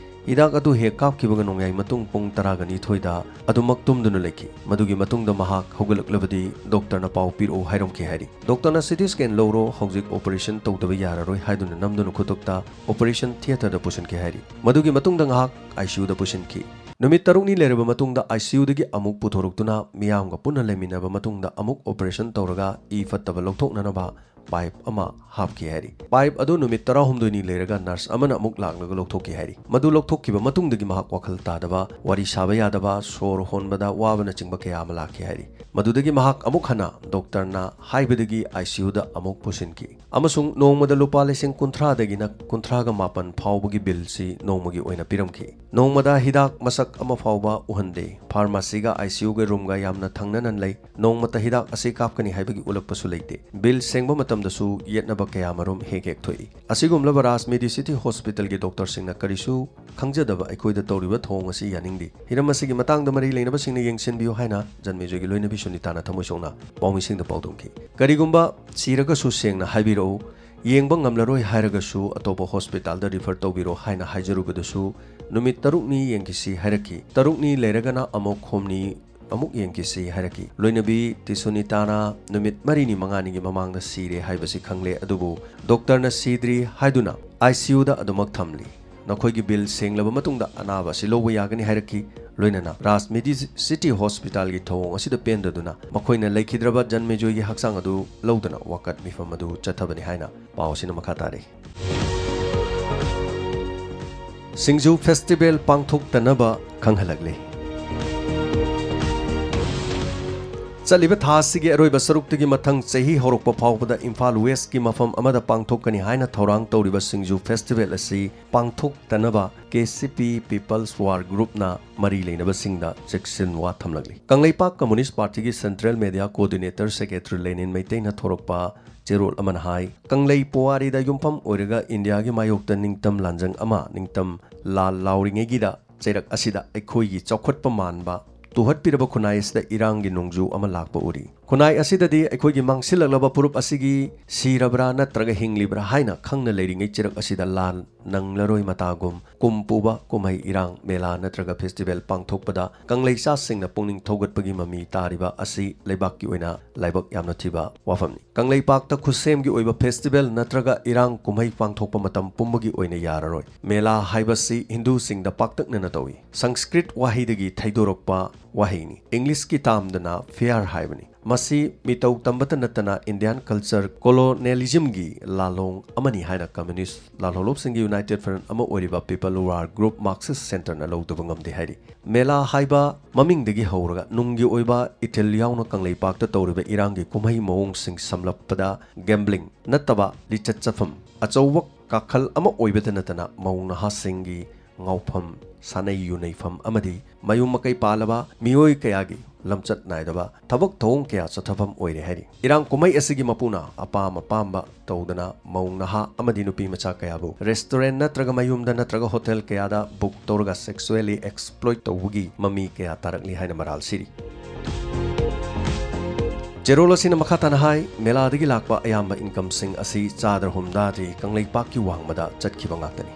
ꯍꯤꯗꯥꯛ ꯑꯗꯨ ꯍꯦꯛ ꯀꯥꯞꯈꯤꯕꯒ ꯅꯣꯡꯌꯥꯏ ꯃꯇꯨꯡ ꯄꯨꯡ ꯇꯔꯥꯒ ꯅꯤꯊꯣꯏꯗ ꯑꯗꯨꯃꯛ ꯇꯨꯝꯗꯨꯅ ꯂꯩꯈꯤ꯫ ꯃꯗꯨꯒꯤ ꯃꯇꯨꯡꯗ ꯃꯍꯥꯛ ꯍꯧꯒꯠꯂꯛꯂꯕꯗꯤ ꯗꯣꯛꯇꯔꯅ ꯄꯥꯎ ꯄꯤꯔꯛꯎ ꯍꯥꯏꯔꯝꯈꯤ ꯍꯥꯏꯔꯤ꯫ ꯗꯣꯛꯇꯔꯅ CT scan ꯂꯧꯔꯣ, ꯍꯧꯖꯤꯛ operation ꯇꯧꯗꯕ ꯌꯥꯔꯔꯣꯏ ꯍꯥꯏꯗꯨꯅ ꯅꯝꯗꯨꯅ ꯈꯨꯗꯛꯇ operation theatreꯗ ꯄꯨꯁꯤꯟꯈꯤ ꯍꯥꯏꯔꯤ꯫ ꯃꯗꯨꯒꯤ ꯃꯇꯨꯡꯗ ꯉꯥꯏꯍꯥꯛ ICUꯗ ꯄꯨꯁꯤꯟꯈꯤ꯫ ꯅꯨꯃꯤꯠ ꯇꯔꯨꯛꯅꯤ ꯂꯩꯔꯕ ꯃꯇꯨꯡꯗ ICUꯗꯒꯤ ꯑꯃꯨꯛ ꯄꯨꯊꯣꯔꯛꯇꯨꯅ ꯃꯤꯌꯥꯝꯒ ꯄꯨꯟꯅ ꯂꯩꯃꯤꯟꯅꯔꯕ ꯃꯇꯨꯡꯗ ꯑꯃꯨꯛ operation ꯇꯧꯔꯒ ꯏ ꯐꯠꯇꯕ ꯂꯧꯊꯣꯛꯅꯅꯕ ꯄꯥꯏꯞ ꯑꯃ ꯍꯥꯞꯈꯤ ꯍꯥꯏꯔꯤ꯫ ꯄꯥꯏꯞ ꯑꯗꯨ ꯅꯨꯃꯤꯠ ꯇꯔꯥꯍꯨꯝꯗꯣꯏꯅꯤ ꯂꯩꯔꯒ ꯅꯔꯁ ꯑꯃꯅ ꯑꯃꯨꯛ ꯂꯥꯛꯂꯒ ꯂꯧꯊꯣꯛꯈꯤ ꯍꯥꯏꯔꯤ꯫ ꯃꯗꯨ ꯂꯧꯊꯣꯛꯈꯤꯕ ꯃꯇꯨꯡꯗꯒꯤ ꯃꯍꯥꯛ ꯋꯥꯈꯜ ꯇꯥꯗꯕ, ꯋꯥꯔꯤ ꯁꯥꯕ ꯌꯥꯗꯕ, ꯁꯣꯔ ꯍꯣꯟꯕꯗ ꯋꯥꯕꯅꯆꯤꯡꯕ ꯀꯌꯥ ꯑꯃ ꯂꯥꯛꯈꯤ ꯍꯥꯏꯔꯤ꯫ ꯃꯗꯨꯗꯒꯤ ꯃꯍꯥꯛ ꯑꯃꯨꯛ ꯍꯟꯅ ꯗꯣꯛꯇꯔꯅ ꯍꯥꯏꯕꯗꯒꯤ ꯑꯥꯏ ꯁꯤ ꯌꯨꯗ ꯑꯃꯨꯛ ꯄꯨꯁꯤꯟꯈꯤ꯫ ꯑꯃꯁꯨꯡ ꯅꯣꯡꯃꯗ ꯂꯨꯄꯥ ꯂꯤꯁꯤꯡ ꯀꯨꯟꯊ꯭ꯔꯥꯗꯒꯤꯅ ꯀꯨꯟꯊ꯭ꯔꯥꯒ ꯃꯥꯄꯟ ꯐꯥꯎꯕꯒꯤ ꯕꯤꯜꯁꯤ ꯅꯣꯡꯃꯒꯤ ꯑꯣꯏꯅ ꯄꯤꯔꯝꯈꯤ꯫ ꯅꯣꯡꯃꯗ ꯍꯤꯗꯥꯛ ꯃꯁꯛ ꯑꯃ ꯐꯥꯎꯕ ꯎꯍꯟꯗꯦ꯫ ꯐꯥꯔꯃꯥꯁꯤꯒ ꯑꯥꯏ ꯁꯤ ꯌꯨꯒ ꯔꯨꯝꯒ ꯌꯥꯝꯅ ꯊꯪꯅꯅ ꯂꯩ꯫ ꯅꯣꯡꯃꯇ ꯍꯤꯗꯥꯛ ꯑꯁꯤ ꯀꯥꯞꯀꯅꯤ ꯍꯥꯏꯕꯒꯤ ꯎꯠꯂꯛꯄꯁꯨ ꯂꯩꯇꯦ꯫ ꯕꯤꯜ ꯁꯦꯡꯕ ꯃꯇꯝꯗꯁꯨ ꯌꯦꯠꯅꯕ ꯀꯌꯥꯃꯔꯨꯝ ꯍꯦꯛ ꯍꯦꯛ ꯊꯣꯛꯏ꯫ ꯑꯁꯤꯒꯨꯝꯂꯕ ꯔꯥꯖ ꯃꯦꯗꯤꯁꯤꯇꯤ ꯍꯣꯁꯄꯤꯇꯥꯜꯒꯤ ꯗꯣꯛꯇꯔꯁꯤꯡꯅ ꯀꯔꯤꯁꯨ ꯈꯪꯖꯗꯕ ꯑꯩꯈꯣꯏꯗ ꯇꯧꯔꯤꯕ ꯊꯧꯑꯣꯡ ꯑꯁꯤ ꯌꯥꯅꯤꯡꯗꯦ꯫ ꯍꯤꯔꯝ ꯑꯁꯤꯒꯤ ꯃꯇꯥꯡꯗ ꯃꯔꯤ ꯂꯩꯅꯕꯁꯤꯡꯅ ꯌꯦꯡꯁꯤꯟꯕꯤꯌꯨ ꯍꯥꯏꯅ ꯖꯟꯃꯦꯖꯣꯏꯒꯤ ꯂꯣꯏꯅꯕꯤ ꯁꯨꯅꯤꯇꯥꯅ ꯊꯃꯣꯏ ꯁꯣꯛꯅ ꯄꯥꯎꯃꯤꯁꯤꯡꯗ ꯄꯥꯎꯗꯝꯈꯤ꯫ ꯀꯔꯤꯒꯨꯝꯕ ꯁꯤꯔꯒꯁꯨ ꯁꯦꯡꯅ ꯍꯥꯏꯕꯤꯔꯛꯎ, ꯌꯦꯡꯕ ꯉꯝꯂꯔꯣꯏ ꯍꯥꯏꯔꯒꯁꯨ ꯑꯇꯣꯞꯄ ꯍꯣꯁꯄꯤꯇꯥꯜꯗ ꯔꯤꯐꯔ ꯇꯧꯕꯤꯔꯣ ꯍꯥꯏꯅ ꯍꯥꯏꯖꯔꯨꯕꯗꯁꯨ ꯅꯨꯃꯤꯠ ꯇꯔꯨꯛꯅꯤ ꯌꯦꯡꯈꯤꯁꯤ ꯍꯥꯏꯔꯛꯈꯤ꯫ ꯇꯔꯨꯛꯅꯤ ꯂꯩꯔꯒꯅ ꯑꯃꯨꯛ ꯍꯨꯝꯅꯤ ꯑꯃꯨꯛ ꯌꯦꯡꯈꯤꯁꯤ ꯍꯥꯏꯔꯛꯈꯤ꯫ ꯂꯣꯏꯅꯕꯤ ꯇꯤꯁꯨꯅꯤꯇꯥꯅ ꯅꯨꯃꯤꯠ ꯃꯔꯤꯅꯤ ꯃꯉꯥꯅꯤꯒꯤ ꯃꯃꯥꯡꯗ ꯁꯤꯔꯦ ꯍꯥꯏꯕꯁꯤ ꯈꯪꯂꯦ, ꯑꯗꯨꯕꯨ ꯗꯣꯛꯇꯔꯅ ꯁꯤꯗ꯭ꯔꯤ ꯍꯥꯏꯗꯨꯅ ꯑꯥꯏ ꯁꯤ ꯌꯨꯗ ꯑꯗꯨꯃꯛ ꯊꯝꯂꯤ꯫ ꯅꯈꯣꯏꯒꯤ ꯕꯤꯜ ꯁꯦꯡꯂꯕ ꯃꯇꯨꯡꯗ ꯑꯅꯥꯕ ꯑꯁꯤ ꯂꯧꯕ ꯌꯥꯒꯅꯤ ꯍꯥꯏꯔꯛꯈꯤ꯫ ꯂꯣꯏꯅꯅ ꯔꯥꯖ ꯃꯦꯗꯤꯁꯤꯇꯤ ꯍꯣꯁꯄꯤꯇꯥꯜꯒꯤ ꯊꯧꯑꯣꯡ ꯑꯁꯤꯗ ꯄꯦꯟꯗꯗꯨꯅ ꯃꯈꯣꯏꯅ ꯂꯩꯈꯤꯗ꯭ꯔꯕ ꯖꯟꯃꯦꯖꯣꯏꯒꯤ ꯍꯛꯆꯥꯡ ꯑꯗꯨ ꯂꯧꯗꯨꯅ ꯋꯥꯀꯠ ꯃꯤꯐꯝ ꯑꯗꯨ ꯆꯠꯊꯕꯅꯤ ꯍꯥꯏꯅ ꯄꯥꯎ ꯑꯁꯤꯅ ꯃꯈꯥ ꯇꯥꯔꯤ꯫ ꯁꯤꯡꯖꯨ ꯐꯦꯁꯇꯤꯚꯦꯜ ꯄꯥꯡꯊꯣꯛꯇꯅꯕ ꯈꯪꯍꯜꯂꯛꯂꯤ꯫ ꯆꯠꯂꯤꯕ ꯊꯥ ꯑꯁꯤꯒꯤ ꯑꯔꯣꯏꯕ ꯁꯔꯨꯛꯇꯒꯤ ꯃꯊꯪ ꯆꯍꯤ ꯍꯧꯔꯛꯄ ꯐꯥꯎꯕꯗ ꯏꯝꯐꯥꯜ ꯋꯦꯁꯀꯤ ꯃꯐꯝ ꯑꯃꯗ ꯄꯥꯡꯊꯣꯛꯀꯅꯤ ꯍꯥꯏꯅ ꯊꯧꯔꯥꯡ ꯇꯧꯔꯤꯕ ꯁꯤꯡꯖꯨ ꯐꯦꯁꯇꯤꯚꯦꯜ ꯑꯁꯤ ꯄꯥꯡꯊꯣꯛꯇꯅꯕ ꯀꯦ ꯁꯤ ꯄꯤ ꯄꯤꯄꯜꯁ ꯋꯥꯔ ꯒ꯭ꯔꯨꯞꯅ ꯃꯔꯤ ꯂꯩꯅꯕꯁꯤꯡꯗ ꯆꯦꯛꯁꯤꯟꯋꯥ ꯊꯝꯂꯛꯂꯤ꯫ ꯀꯪꯂꯩꯄꯥꯛ ꯀꯝꯃꯨꯅꯤꯁ ꯄꯥꯔꯇꯤꯒꯤ ꯁꯦꯟꯇ꯭ꯔꯦꯜ ꯃꯦꯗꯤꯌꯥ ꯀꯣꯑꯣꯔꯗꯤꯅꯦꯇꯔ ꯁꯦꯀ꯭ꯔꯦꯇꯔꯤ ꯂꯦꯅꯤꯟ ꯃꯩꯇꯩꯅ ꯊꯣꯔꯛꯄ ꯆꯦꯔꯣꯜ ꯑꯃꯅ ꯍꯥꯏ, ꯀꯪꯂꯩ ꯄꯨꯋꯥꯔꯤꯗ ꯌꯨꯝꯐꯝ ꯑꯣꯏꯔꯒ ꯏꯟꯗꯤꯌꯥꯒꯤ ꯃꯥꯌꯣꯛꯇ ꯅꯤꯡꯇꯝ ꯂꯥꯟꯖꯪ ꯑꯃ, ꯅꯤꯡꯇꯝ ꯂꯥꯜ ꯂꯥꯎꯔꯤꯉꯩꯒꯤꯗ ꯆꯩꯔꯛ ꯑꯁꯤꯗ ꯑꯩꯈꯣꯏꯒꯤ ꯆꯥꯎꯈꯠꯄ ꯃꯥꯟꯕ ꯇꯨꯍꯠꯄꯤꯔꯕ ꯈꯨꯟꯅꯥꯏ ꯑꯁꯤꯗ ꯏꯔꯥꯡꯒꯤ ꯅꯣꯡꯖꯨ ꯑꯃ ꯂꯥꯛꯄ ꯎꯔꯤ꯫ ꯈꯨꯟꯅꯥꯏ ꯑꯁꯤꯗꯗꯤ ꯑꯩꯈꯣꯏꯒꯤ ꯃꯥꯡꯁꯤꯜꯂꯛꯂꯕ ꯐꯨꯔꯨꯞ ꯑꯁꯤꯒꯤ ꯁꯤꯔꯕ꯭ꯔꯥ ꯅꯠꯇ꯭ꯔꯒ ꯍꯤꯡꯂꯤꯕ꯭ꯔꯥ ꯍꯥꯏꯅ ꯈꯪꯅ ꯂꯩꯔꯤꯉꯩ ꯆꯩꯔꯛ ꯑꯁꯤꯗ ꯂꯥꯟ ꯅꯪꯂꯔꯣꯏ ꯃꯇꯥꯒꯨꯝ ꯀꯨꯝ ꯄꯨꯕ ꯀꯨꯝꯍꯩ ꯏꯔꯥꯡ ꯃꯦꯂꯥ ꯅꯠꯇ꯭ꯔꯒ ꯐꯦꯁꯇꯤꯚꯦꯜ ꯄꯥꯡꯊꯣꯛꯄꯗ ꯀꯪꯂꯩꯆꯥꯁꯤꯡꯅ ꯄꯨꯛꯅꯤꯡ ꯊꯧꯒꯠꯄꯒꯤ ꯃꯃꯤ ꯇꯥꯔꯤꯕ ꯑꯁꯤ ꯂꯩꯕꯥꯛꯀꯤ ꯑꯣꯏꯅ ꯂꯥꯏꯕꯛ ꯌꯥꯝꯅ ꯊꯤꯕ ꯋꯥꯐꯝꯅꯤ꯫ ꯀꯪꯂꯩꯄꯥꯛꯇ ꯈꯨꯠꯁꯦꯝꯒꯤ ꯑꯣꯏꯕ ꯐꯦꯁꯇꯤꯚꯦꯜ ꯅꯠꯇ꯭ꯔꯒ ꯏꯔꯥꯡ ꯀꯨꯝꯍꯩ ꯄꯥꯡꯊꯣꯛꯄ ꯃꯇꯝ ꯄꯨꯝꯕꯒꯤ ꯑꯣꯏꯅ ꯌꯥꯔꯔꯣꯏ꯫ ꯃꯦꯂꯥ ꯍꯥꯏꯕꯁꯤ ꯍꯤꯟꯗꯨꯁꯤꯡꯗ ꯄꯥꯛꯇꯛꯅꯅ ꯇꯧꯏ꯫ ꯁꯪꯁꯀ꯭ꯔꯤꯠ ꯋꯥꯍꯩꯗꯒꯤ ꯊꯩꯗꯣꯔꯛꯄ ꯋꯥꯍꯩꯅꯤ꯫ ꯏꯪꯂꯤꯁꯀꯤ ꯇꯥꯝꯗꯅ ꯐꯤꯌꯥꯔ ꯍꯥꯏꯕꯅꯤ꯫ ꯃꯁꯤ ꯃꯤꯇꯧ ꯇꯝꯕꯇ ꯅꯠꯇꯅ Indian culture colonialismꯒꯤ ꯂꯥꯜꯂꯣꯡ ꯑꯃꯅꯤ ꯍꯥꯏꯅ Communist ꯂꯥꯜꯍꯧꯂꯨꯞꯁꯤꯡꯒꯤ United Front ꯑꯃ ꯑꯣꯏꯔꯤꯕ People Who Are Group Marxist Centreꯅ ꯂꯧꯗꯕ ꯉꯝꯗꯦ ꯍꯥꯏꯔꯤ꯫ ꯃꯦꯂꯥ ꯍꯥꯏꯕ ꯃꯃꯤꯡꯗꯒꯤ ꯍꯧꯔꯒ ꯅꯨꯡꯒꯤ ꯑꯣꯏꯕ ꯏꯊꯤꯜ ꯌꯥꯎꯅ ꯀꯪꯂꯩꯄꯥꯛꯇ ꯇꯧꯔꯤꯕ ꯏꯔꯥꯡꯒꯤ ꯀꯨꯝꯍꯩ ꯃꯑꯣꯡꯁꯤꯡ ꯁꯝꯂꯞꯄꯗ gambling ꯅꯠꯇꯕ ꯂꯤꯆꯠ ꯆꯠꯐꯝ ꯑꯆꯧꯕ ꯀꯥꯈꯜ ꯑꯃ ꯑꯣꯏꯕꯇ ꯅꯠꯇꯅ ꯃꯧ ꯅꯍꯥꯁꯤꯡꯒꯤ ꯉꯥꯎꯐꯝ, ꯁꯥꯟꯅꯩ ꯌꯨꯅꯩꯐꯝ ꯑꯃꯗꯤ ꯃꯌꯨꯝ ꯃꯀꯩ ꯄꯥꯜꯂꯕ ꯃꯤꯑꯣꯏ ꯀꯌꯥꯒꯤ ꯂꯝꯆꯠ ꯅꯥꯏꯗꯕ ꯊꯕꯛ ꯊꯧꯑꯣꯡ ꯀꯌꯥ ꯆꯠꯊꯐꯝ ꯑꯣꯏꯔꯦ ꯍꯥꯏꯔꯤ꯫ ꯏꯔꯥꯡ ꯀꯨꯝꯍꯩ ꯑꯁꯤꯒꯤ ꯃꯄꯨꯅ ꯑꯄꯥꯝ ꯑꯄꯥꯝꯕ ꯇꯧꯗꯅ ꯃꯧ ꯅꯍꯥ ꯑꯃꯗꯤ ꯅꯨꯄꯤ ꯃꯆꯥ ꯀꯌꯥꯕꯨ restaurant ꯅꯠꯇ꯭ꯔꯒ ꯃꯌꯨꯝꯗ ꯅꯠꯇ꯭ꯔꯒ hotel ꯀꯌꯥꯗ book ꯇꯧꯔꯒ sexually exploit ꯇꯧꯕꯒꯤ ꯃꯃꯤ ꯀꯌꯥ ꯇꯥꯔꯛꯂꯤ ꯍꯥꯏꯅ ꯃꯔꯥꯜ ꯁꯤꯔꯤ꯫ ꯆꯦꯔꯣꯜ ꯑꯁꯤꯅ ꯃꯈꯥ ꯇꯥꯅ ꯍꯥꯏ, ꯃꯦꯂꯥꯗꯒꯤ ꯂꯥꯛꯄ ꯑꯌꯥꯝꯕ incomeꯁꯤꯡ ꯑꯁꯤ ꯆꯥꯗ꯭ꯔ ꯍꯨꯝꯗ꯭ꯔꯥꯗꯤ ꯀꯪꯂꯩꯄꯥꯛꯀꯤ ꯋꯥꯡꯃꯗ ꯆꯠꯈꯤꯕ ꯉꯥꯛꯇꯅꯤ꯫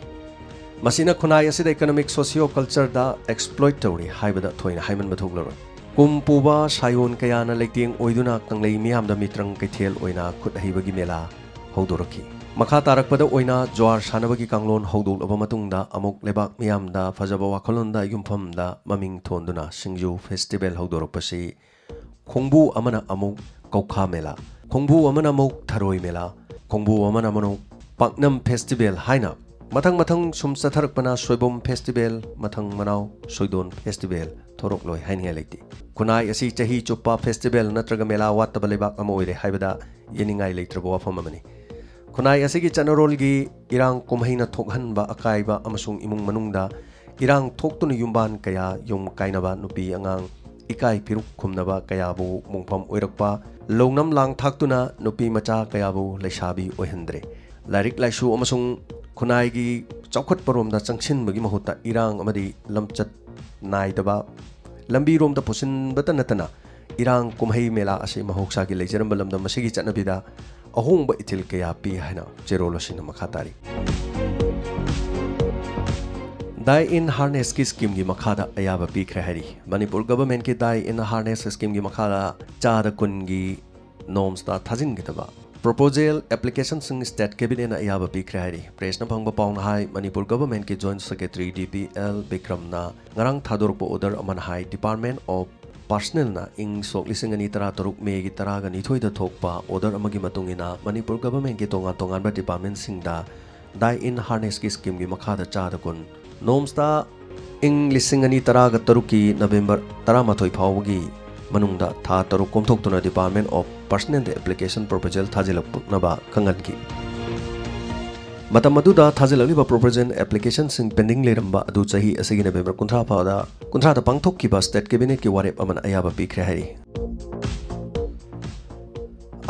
ꯃꯁꯤꯅ ꯈꯨꯟꯅꯥꯏ ꯑꯁꯤꯗ economic socio cultureꯗ exploit ꯇꯧꯔꯤ ꯍꯥꯏꯕꯗ ꯊꯣꯏꯅ ꯍꯥꯏꯃꯟꯕ ꯊꯣꯛꯂꯔꯣꯏ꯫ ꯀꯨꯝ ꯄꯨꯕ ꯁꯥꯌꯣꯟ ꯀꯌꯥꯅ ꯂꯩꯇꯦꯡ ꯑꯣꯏꯗꯨꯅ ꯀꯪꯂꯩ ꯃꯤꯌꯥꯝꯗ ꯃꯤꯇ꯭ꯔꯪ ꯀꯩꯊꯦꯜ ꯑꯣꯏꯅ ꯈꯨꯠ ꯍꯩꯕꯒꯤ ꯃꯦꯂꯥ ꯍꯧꯗꯣꯔꯛꯈꯤ꯫ ꯃꯈꯥ ꯇꯥꯔꯛꯄꯗ ꯑꯣꯏꯅ ꯖ꯭ꯋꯥꯔ ꯁꯥꯟꯅꯕꯒꯤ ꯀꯥꯡꯂꯣꯟ ꯍꯧꯗꯣꯛꯂꯕ ꯃꯇꯨꯡꯗ ꯑꯃꯨꯛ ꯂꯩꯕꯥꯛ ꯃꯤꯌꯥꯝꯗ ꯐꯖꯕ ꯋꯥꯈꯜꯂꯣꯟꯗ ꯌꯨꯝꯐꯝꯗ ꯃꯃꯤꯡ ꯊꯣꯟꯗꯨꯅ ꯁꯤꯡꯖꯨ festival ꯍꯧꯗꯣꯔꯛꯄꯁꯤ ꯈꯣꯡꯕꯨ ꯑꯃꯅ ꯑꯃꯨꯛ ꯀꯧꯈꯥ ꯃꯦꯂꯥ, ꯈꯣꯡꯕꯨ ꯑꯃꯅ ꯑꯃꯨꯛ ꯊꯔꯣꯏ ꯃꯦꯂꯥ, ꯈꯣꯡꯕꯨ ꯑꯃꯅ ꯑꯃꯨꯛ ꯄꯥꯛꯅꯝ festival ꯍꯥꯏꯅ ꯃꯊꯪ ꯃꯊꯪ ꯁꯨꯝ ꯆꯠꯊꯔꯛꯄꯅ ꯁꯣꯏꯕꯨꯝ festival, ꯃꯊꯪ ꯃꯅꯥꯎ ꯁꯣꯏꯗꯣꯟ festival ꯊꯣꯔꯛꯂꯣꯏ ꯍꯥꯏꯅꯤꯡꯉꯥꯏ ꯂꯩꯇꯦ꯫ ꯈꯨꯟꯅꯥꯏ ꯑꯁꯤ ꯆꯍꯤ ꯆꯨꯞꯄ festival ꯅꯠꯇ꯭ꯔꯒ ꯃꯦꯂꯥ ꯋꯥꯠꯇꯕ ꯂꯩꯕꯥꯛ ꯑꯃ ꯑꯣꯏꯔꯦ ꯍꯥꯏꯕꯗ ꯌꯦꯡꯅꯤꯡꯉꯥꯏ ꯂꯩꯇ꯭ꯔꯕ ꯋꯥꯐꯝ ꯑꯃꯅꯤ꯫ ꯈꯨꯟꯅꯥꯏ ꯑꯁꯤꯒꯤ ꯆꯠꯅꯔꯣꯜꯒꯤ ꯏꯔꯥꯡ ꯀꯨꯝꯍꯩꯅ ꯊꯣꯛꯍꯟꯕ ꯑꯀꯥꯏꯕ ꯑꯃꯁꯨꯡ ꯏꯃꯨꯡ ꯃꯅꯨꯡꯗ ꯏꯔꯥꯡ ꯊꯣꯛꯇꯨꯅ ꯌꯨꯝꯕꯥꯟ ꯀꯌꯥ ꯌꯨꯝ ꯀꯥꯏꯅꯕ, ꯅꯨꯄꯤ ꯑꯉꯥꯡ ꯏꯀꯥꯏ ꯐꯤꯔꯨꯛ ꯈꯨꯝꯅꯕ ꯀꯌꯥꯕꯨ ꯃꯣꯡꯐꯝ ꯑꯣꯏꯔꯛꯄ, ꯂꯧꯅꯝ ꯂꯥꯡ ꯊꯥꯛꯇꯨꯅ ꯅꯨꯄꯤ ꯃꯆꯥ ꯀꯌꯥꯕꯨ ꯂꯩꯁꯥꯕꯤ ꯑꯣꯏꯍꯟꯗ꯭ꯔꯦ꯫ ꯂꯥꯏꯔꯤꯛ ꯂꯥꯏꯁꯨ ꯑꯃꯁꯨꯡ ꯈꯨꯟꯅꯥꯏꯒꯤ ꯆꯥꯎꯈꯠꯄꯔꯣꯝꯗ ꯆꯪꯁꯤꯟꯕꯒꯤ ꯃꯍꯨꯠꯇ ꯏꯔꯥꯡ ꯑꯃꯗꯤ ꯂꯝꯆꯠ ꯅꯥꯏꯗꯕ ꯂꯝꯕꯤꯔꯣꯝꯗ ꯄꯨꯁꯤꯟꯕꯇ ꯅꯠꯇꯅ ꯏꯔꯥꯡ ꯀꯨꯝꯍꯩ ꯃꯦꯂꯥ ꯑꯁꯤ ꯃꯍꯧꯁꯥꯒꯤ ꯂꯩꯖꯔꯝꯕ ꯂꯝꯗꯝ ꯑꯁꯤꯒꯤ ꯆꯠꯅꯕꯤꯗ ꯑꯍꯣꯡꯕ ꯏꯊꯤꯜ ꯀꯌꯥ ꯄꯤ ꯍꯥꯏꯅ ꯆꯦꯔꯣꯜ ꯑꯁꯤꯅ ꯃꯈꯥ ꯇꯥꯔꯤ꯫ Die in Harnessꯀꯤ schemeꯒꯤ ꯃꯈꯥꯗ ꯑꯌꯥꯕ ꯄꯤꯈ꯭ꯔꯦ ꯍꯥꯏꯔꯤ꯫ ꯃꯅꯤꯄꯨꯔ governmentꯀꯤ Die in Harness schemeꯒꯤ ꯃꯈꯥꯗ ꯆꯥꯗ ꯀꯨꯟꯒꯤ norms ꯊꯥꯖꯤꯟꯒꯗꯕ proposal applicationꯁꯤꯡ state cabinetꯅ ꯑꯌꯥꯕ ꯄꯤꯈ꯭ꯔꯦ ꯍꯥꯏꯔꯤ꯫ Pressꯅ ꯐꯪꯕ ꯄꯥꯎꯅ ꯍꯥꯏ, Manipur governmentꯀꯤ Joint Secretary D P L ꯕꯤꯀ꯭ꯔꯝꯅ ꯉꯔꯥꯡ ꯊꯥꯗꯣꯔꯛꯄ order ꯑꯃꯅ ꯍꯥꯏ, Department of ꯄꯥꯔꯁꯅꯦꯜꯅ ꯏꯪ ꯁꯣꯛ ꯂꯤꯁꯤꯡ ꯑꯅꯤ ꯇꯔꯥ ꯇꯔꯨꯛ ꯃꯦꯒꯤ ꯇꯔꯥꯒ ꯅꯤꯊꯣꯏꯗ ꯊꯣꯛꯄ ꯑꯣꯔꯗꯔ ꯑꯃꯒꯤ ꯃꯇꯨꯡ ꯏꯟꯅ ꯃꯅꯤꯄꯨꯔ ꯒꯚꯔꯟꯃꯦꯟꯠꯀꯤ ꯇꯣꯉꯥꯟ ꯇꯣꯉꯥꯟꯕ ꯗꯤꯄꯥꯔꯠꯃꯦꯟꯠꯁꯤꯡꯗ ꯗꯥꯏ ꯏꯟ ꯍꯥꯔꯅꯦꯁꯀꯤ ꯁ꯭ꯀꯤꯝꯒꯤ ꯃꯈꯥꯗ ꯆꯥꯗ ꯀꯨꯟ ꯅꯣꯝꯁꯇ ꯏꯪ ꯂꯤꯁꯤꯡ ꯑꯅꯤ ꯇꯔꯥꯒ ꯇꯔꯨꯛꯀꯤ ꯅꯕꯦꯝꯕꯔ ꯇꯔꯥꯃꯥꯊꯣꯏ ꯐꯥꯎꯕꯒꯤ ꯃꯅꯨꯡꯗ ꯊꯥ ꯇꯔꯨꯛ ꯀꯣꯝꯊꯣꯛꯇꯨꯅ ꯗꯤꯄꯥꯔꯠꯃꯦꯟꯠ ꯑꯣꯐ ꯄꯥꯔꯁꯅꯦꯜꯗ ꯑꯦꯄ꯭ꯂꯤꯀꯦꯁꯟ ꯄ꯭ꯔꯣꯄꯣꯖꯦꯜ ꯊꯥꯖꯤꯜꯂꯛꯅꯕ ꯈꯪꯍꯟꯈꯤ꯫ ꯃꯇꯝ ꯑꯗꯨꯗ ꯊꯥꯖꯤꯜꯂꯛꯂꯤꯕ ꯄ꯭ꯔꯣꯄꯣꯖꯦꯜ ꯑꯦꯄ꯭ꯂꯤꯀꯦꯁꯟꯁꯤꯡ ꯄꯦꯟꯗꯤꯡ ꯂꯩꯔꯝꯕ ꯑꯗꯨ ꯆꯍꯤ ꯑꯁꯤꯒꯤ ꯅꯕꯦꯝꯕꯔ ꯀꯨꯟꯊ꯭ꯔꯥ ꯐꯥꯎꯗ, ꯀꯨꯟꯊ꯭ꯔꯥꯗ ꯄꯥꯡꯊꯣꯛꯈꯤꯕ ꯁ꯭ꯇꯦꯠ ꯀꯦꯕꯤꯅꯦꯠꯀꯤ ꯋꯥꯔꯦꯞ ꯑꯃꯅ ꯑꯌꯥꯕ ꯄꯤꯈ꯭ꯔꯦ ꯍꯥꯏꯔꯤ꯫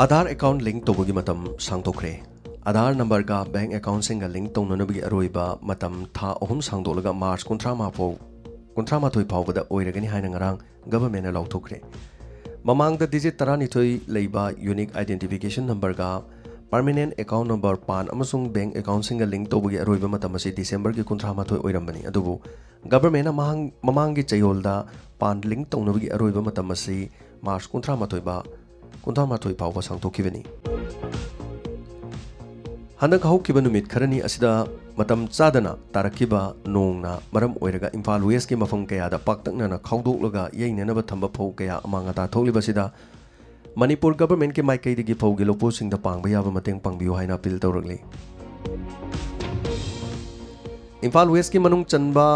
ꯑꯥꯙꯥꯔ ꯑꯦꯀꯥꯎꯟꯠ ꯂꯤꯡꯛ ꯇꯧꯕꯒꯤ ꯃꯇꯝ ꯁꯥꯡꯗꯣꯛꯈ꯭ꯔꯦ꯫ ꯑꯥꯙꯥꯔ ꯅꯝꯕꯔꯒ ꯕꯦꯡꯛ ꯑꯦꯀꯥꯎꯟꯠꯁꯤꯡꯒ ꯂꯤꯡꯛ ꯇꯧꯅꯅꯕꯒꯤ ꯑꯔꯣꯏꯕ ꯃꯇꯝ ꯊꯥ ꯑꯍꯨꯝ ꯁꯥꯡꯗꯣꯛꯂꯒ ꯃꯥꯔꯆ ꯀꯨꯟꯊ꯭ꯔꯥ ꯐꯥꯎ, ꯀꯨꯟꯊ꯭ꯔꯥ ꯃꯥꯊꯣꯏ ꯐꯥꯎꯕꯗ ꯑꯣꯏꯔꯒꯅꯤ ꯍꯥꯏꯅ ꯉꯔꯥꯡ ꯒꯚꯔꯟꯃꯦꯟꯠꯅ ꯂꯥꯎꯊꯣꯛꯈ꯭ꯔꯦ꯫ ꯃꯃꯥꯡꯗ ꯗꯤꯖꯤꯠ ꯇꯔꯥꯅꯤꯊꯣꯏ ꯂꯩꯕ ꯌꯨꯅꯤꯛ ꯑꯥꯏꯗꯦꯟꯇꯤꯐꯤꯀꯦꯁꯟ ꯅꯝꯕꯔꯒ ꯄꯔꯃꯦꯅꯦꯟꯠ ꯑꯦꯀꯥꯎꯟꯠ ꯅꯝꯕꯔ, ꯄꯥꯟ, ꯑꯃꯁꯨꯡ ꯕꯦꯡꯛ ꯑꯦꯀꯥꯎꯟꯠꯁꯤꯡꯒ ꯂꯤꯡꯛ ꯇꯧꯕꯒꯤ ꯑꯔꯣꯏꯕ ꯃꯇꯝ ꯑꯁꯤ ꯗꯤꯁꯦꯝꯕꯔꯒꯤ ꯀꯨꯟꯊ꯭ꯔꯥ ꯃꯥꯊꯣꯏ ꯑꯣꯏꯔꯝꯕꯅꯤ꯫ ꯑꯗꯨꯕꯨ ꯒꯚꯔꯟꯃꯦꯟꯠꯅ ꯃꯍꯥꯡ-, ꯃꯃꯥꯡꯒꯤ ꯆꯌꯣꯜꯗ ꯄꯥꯟ ꯂꯤꯡꯛ ꯇꯧꯅꯕꯒꯤ ꯑꯔꯣꯏꯕ ꯃꯇꯝ ꯑꯁꯤ ꯃꯥꯔꯆ ꯀꯨꯟꯊ꯭ꯔꯥ ꯃꯥꯊꯣꯏ ꯕ-, ꯀꯨꯟꯊ꯭ꯔꯥ ꯃꯥꯊꯣꯏ ꯐꯥꯎꯕ ꯁꯥꯡꯗꯣꯛꯈꯤꯕꯅꯤ꯫ ꯍꯟꯗꯛ ꯍꯧꯈꯤꯕ ꯅꯨꯃꯤꯠ ꯈꯔꯅꯤ ꯑꯁꯤꯗ ꯃꯇꯝ ꯆꯥꯗꯅ ꯇꯥꯔꯛꯈꯤꯕ ꯅꯣꯡꯅ ꯃꯔꯝ ꯑꯣꯏꯔꯒ ꯏꯝꯐꯥꯜ ꯋꯦꯁꯀꯤ ꯃꯐꯝ ꯀꯌꯥꯗ ꯄꯥꯛꯇꯛꯅꯅ ꯈꯥꯎꯗꯣꯛꯂꯒ ꯌꯩꯅꯅꯕ ꯊꯝꯕ ꯐꯧ ꯀꯌꯥ ꯑꯃꯥꯡ ꯑꯇꯥ ꯊꯣꯛꯂꯤꯕꯁꯤꯗ ꯃꯅꯤꯄꯨꯔ ꯒꯚꯔꯟꯃꯦꯟꯠꯀꯤ ꯃꯥꯏꯀꯩꯗꯒꯤ ꯐꯧꯒꯤ ꯂꯧꯄꯨꯁꯤꯡꯗ ꯄꯥꯡꯕ ꯌꯥꯕ ꯃꯇꯦꯡ ꯄꯥꯡꯕꯤꯌꯨ ꯍꯥꯏꯅ ꯑꯄꯤꯜ ꯇꯧꯔꯛꯂꯤ꯫ ꯏꯝꯐꯥꯜ ꯋꯦꯁꯀꯤ ꯃꯅꯨꯡ ꯆꯟꯕ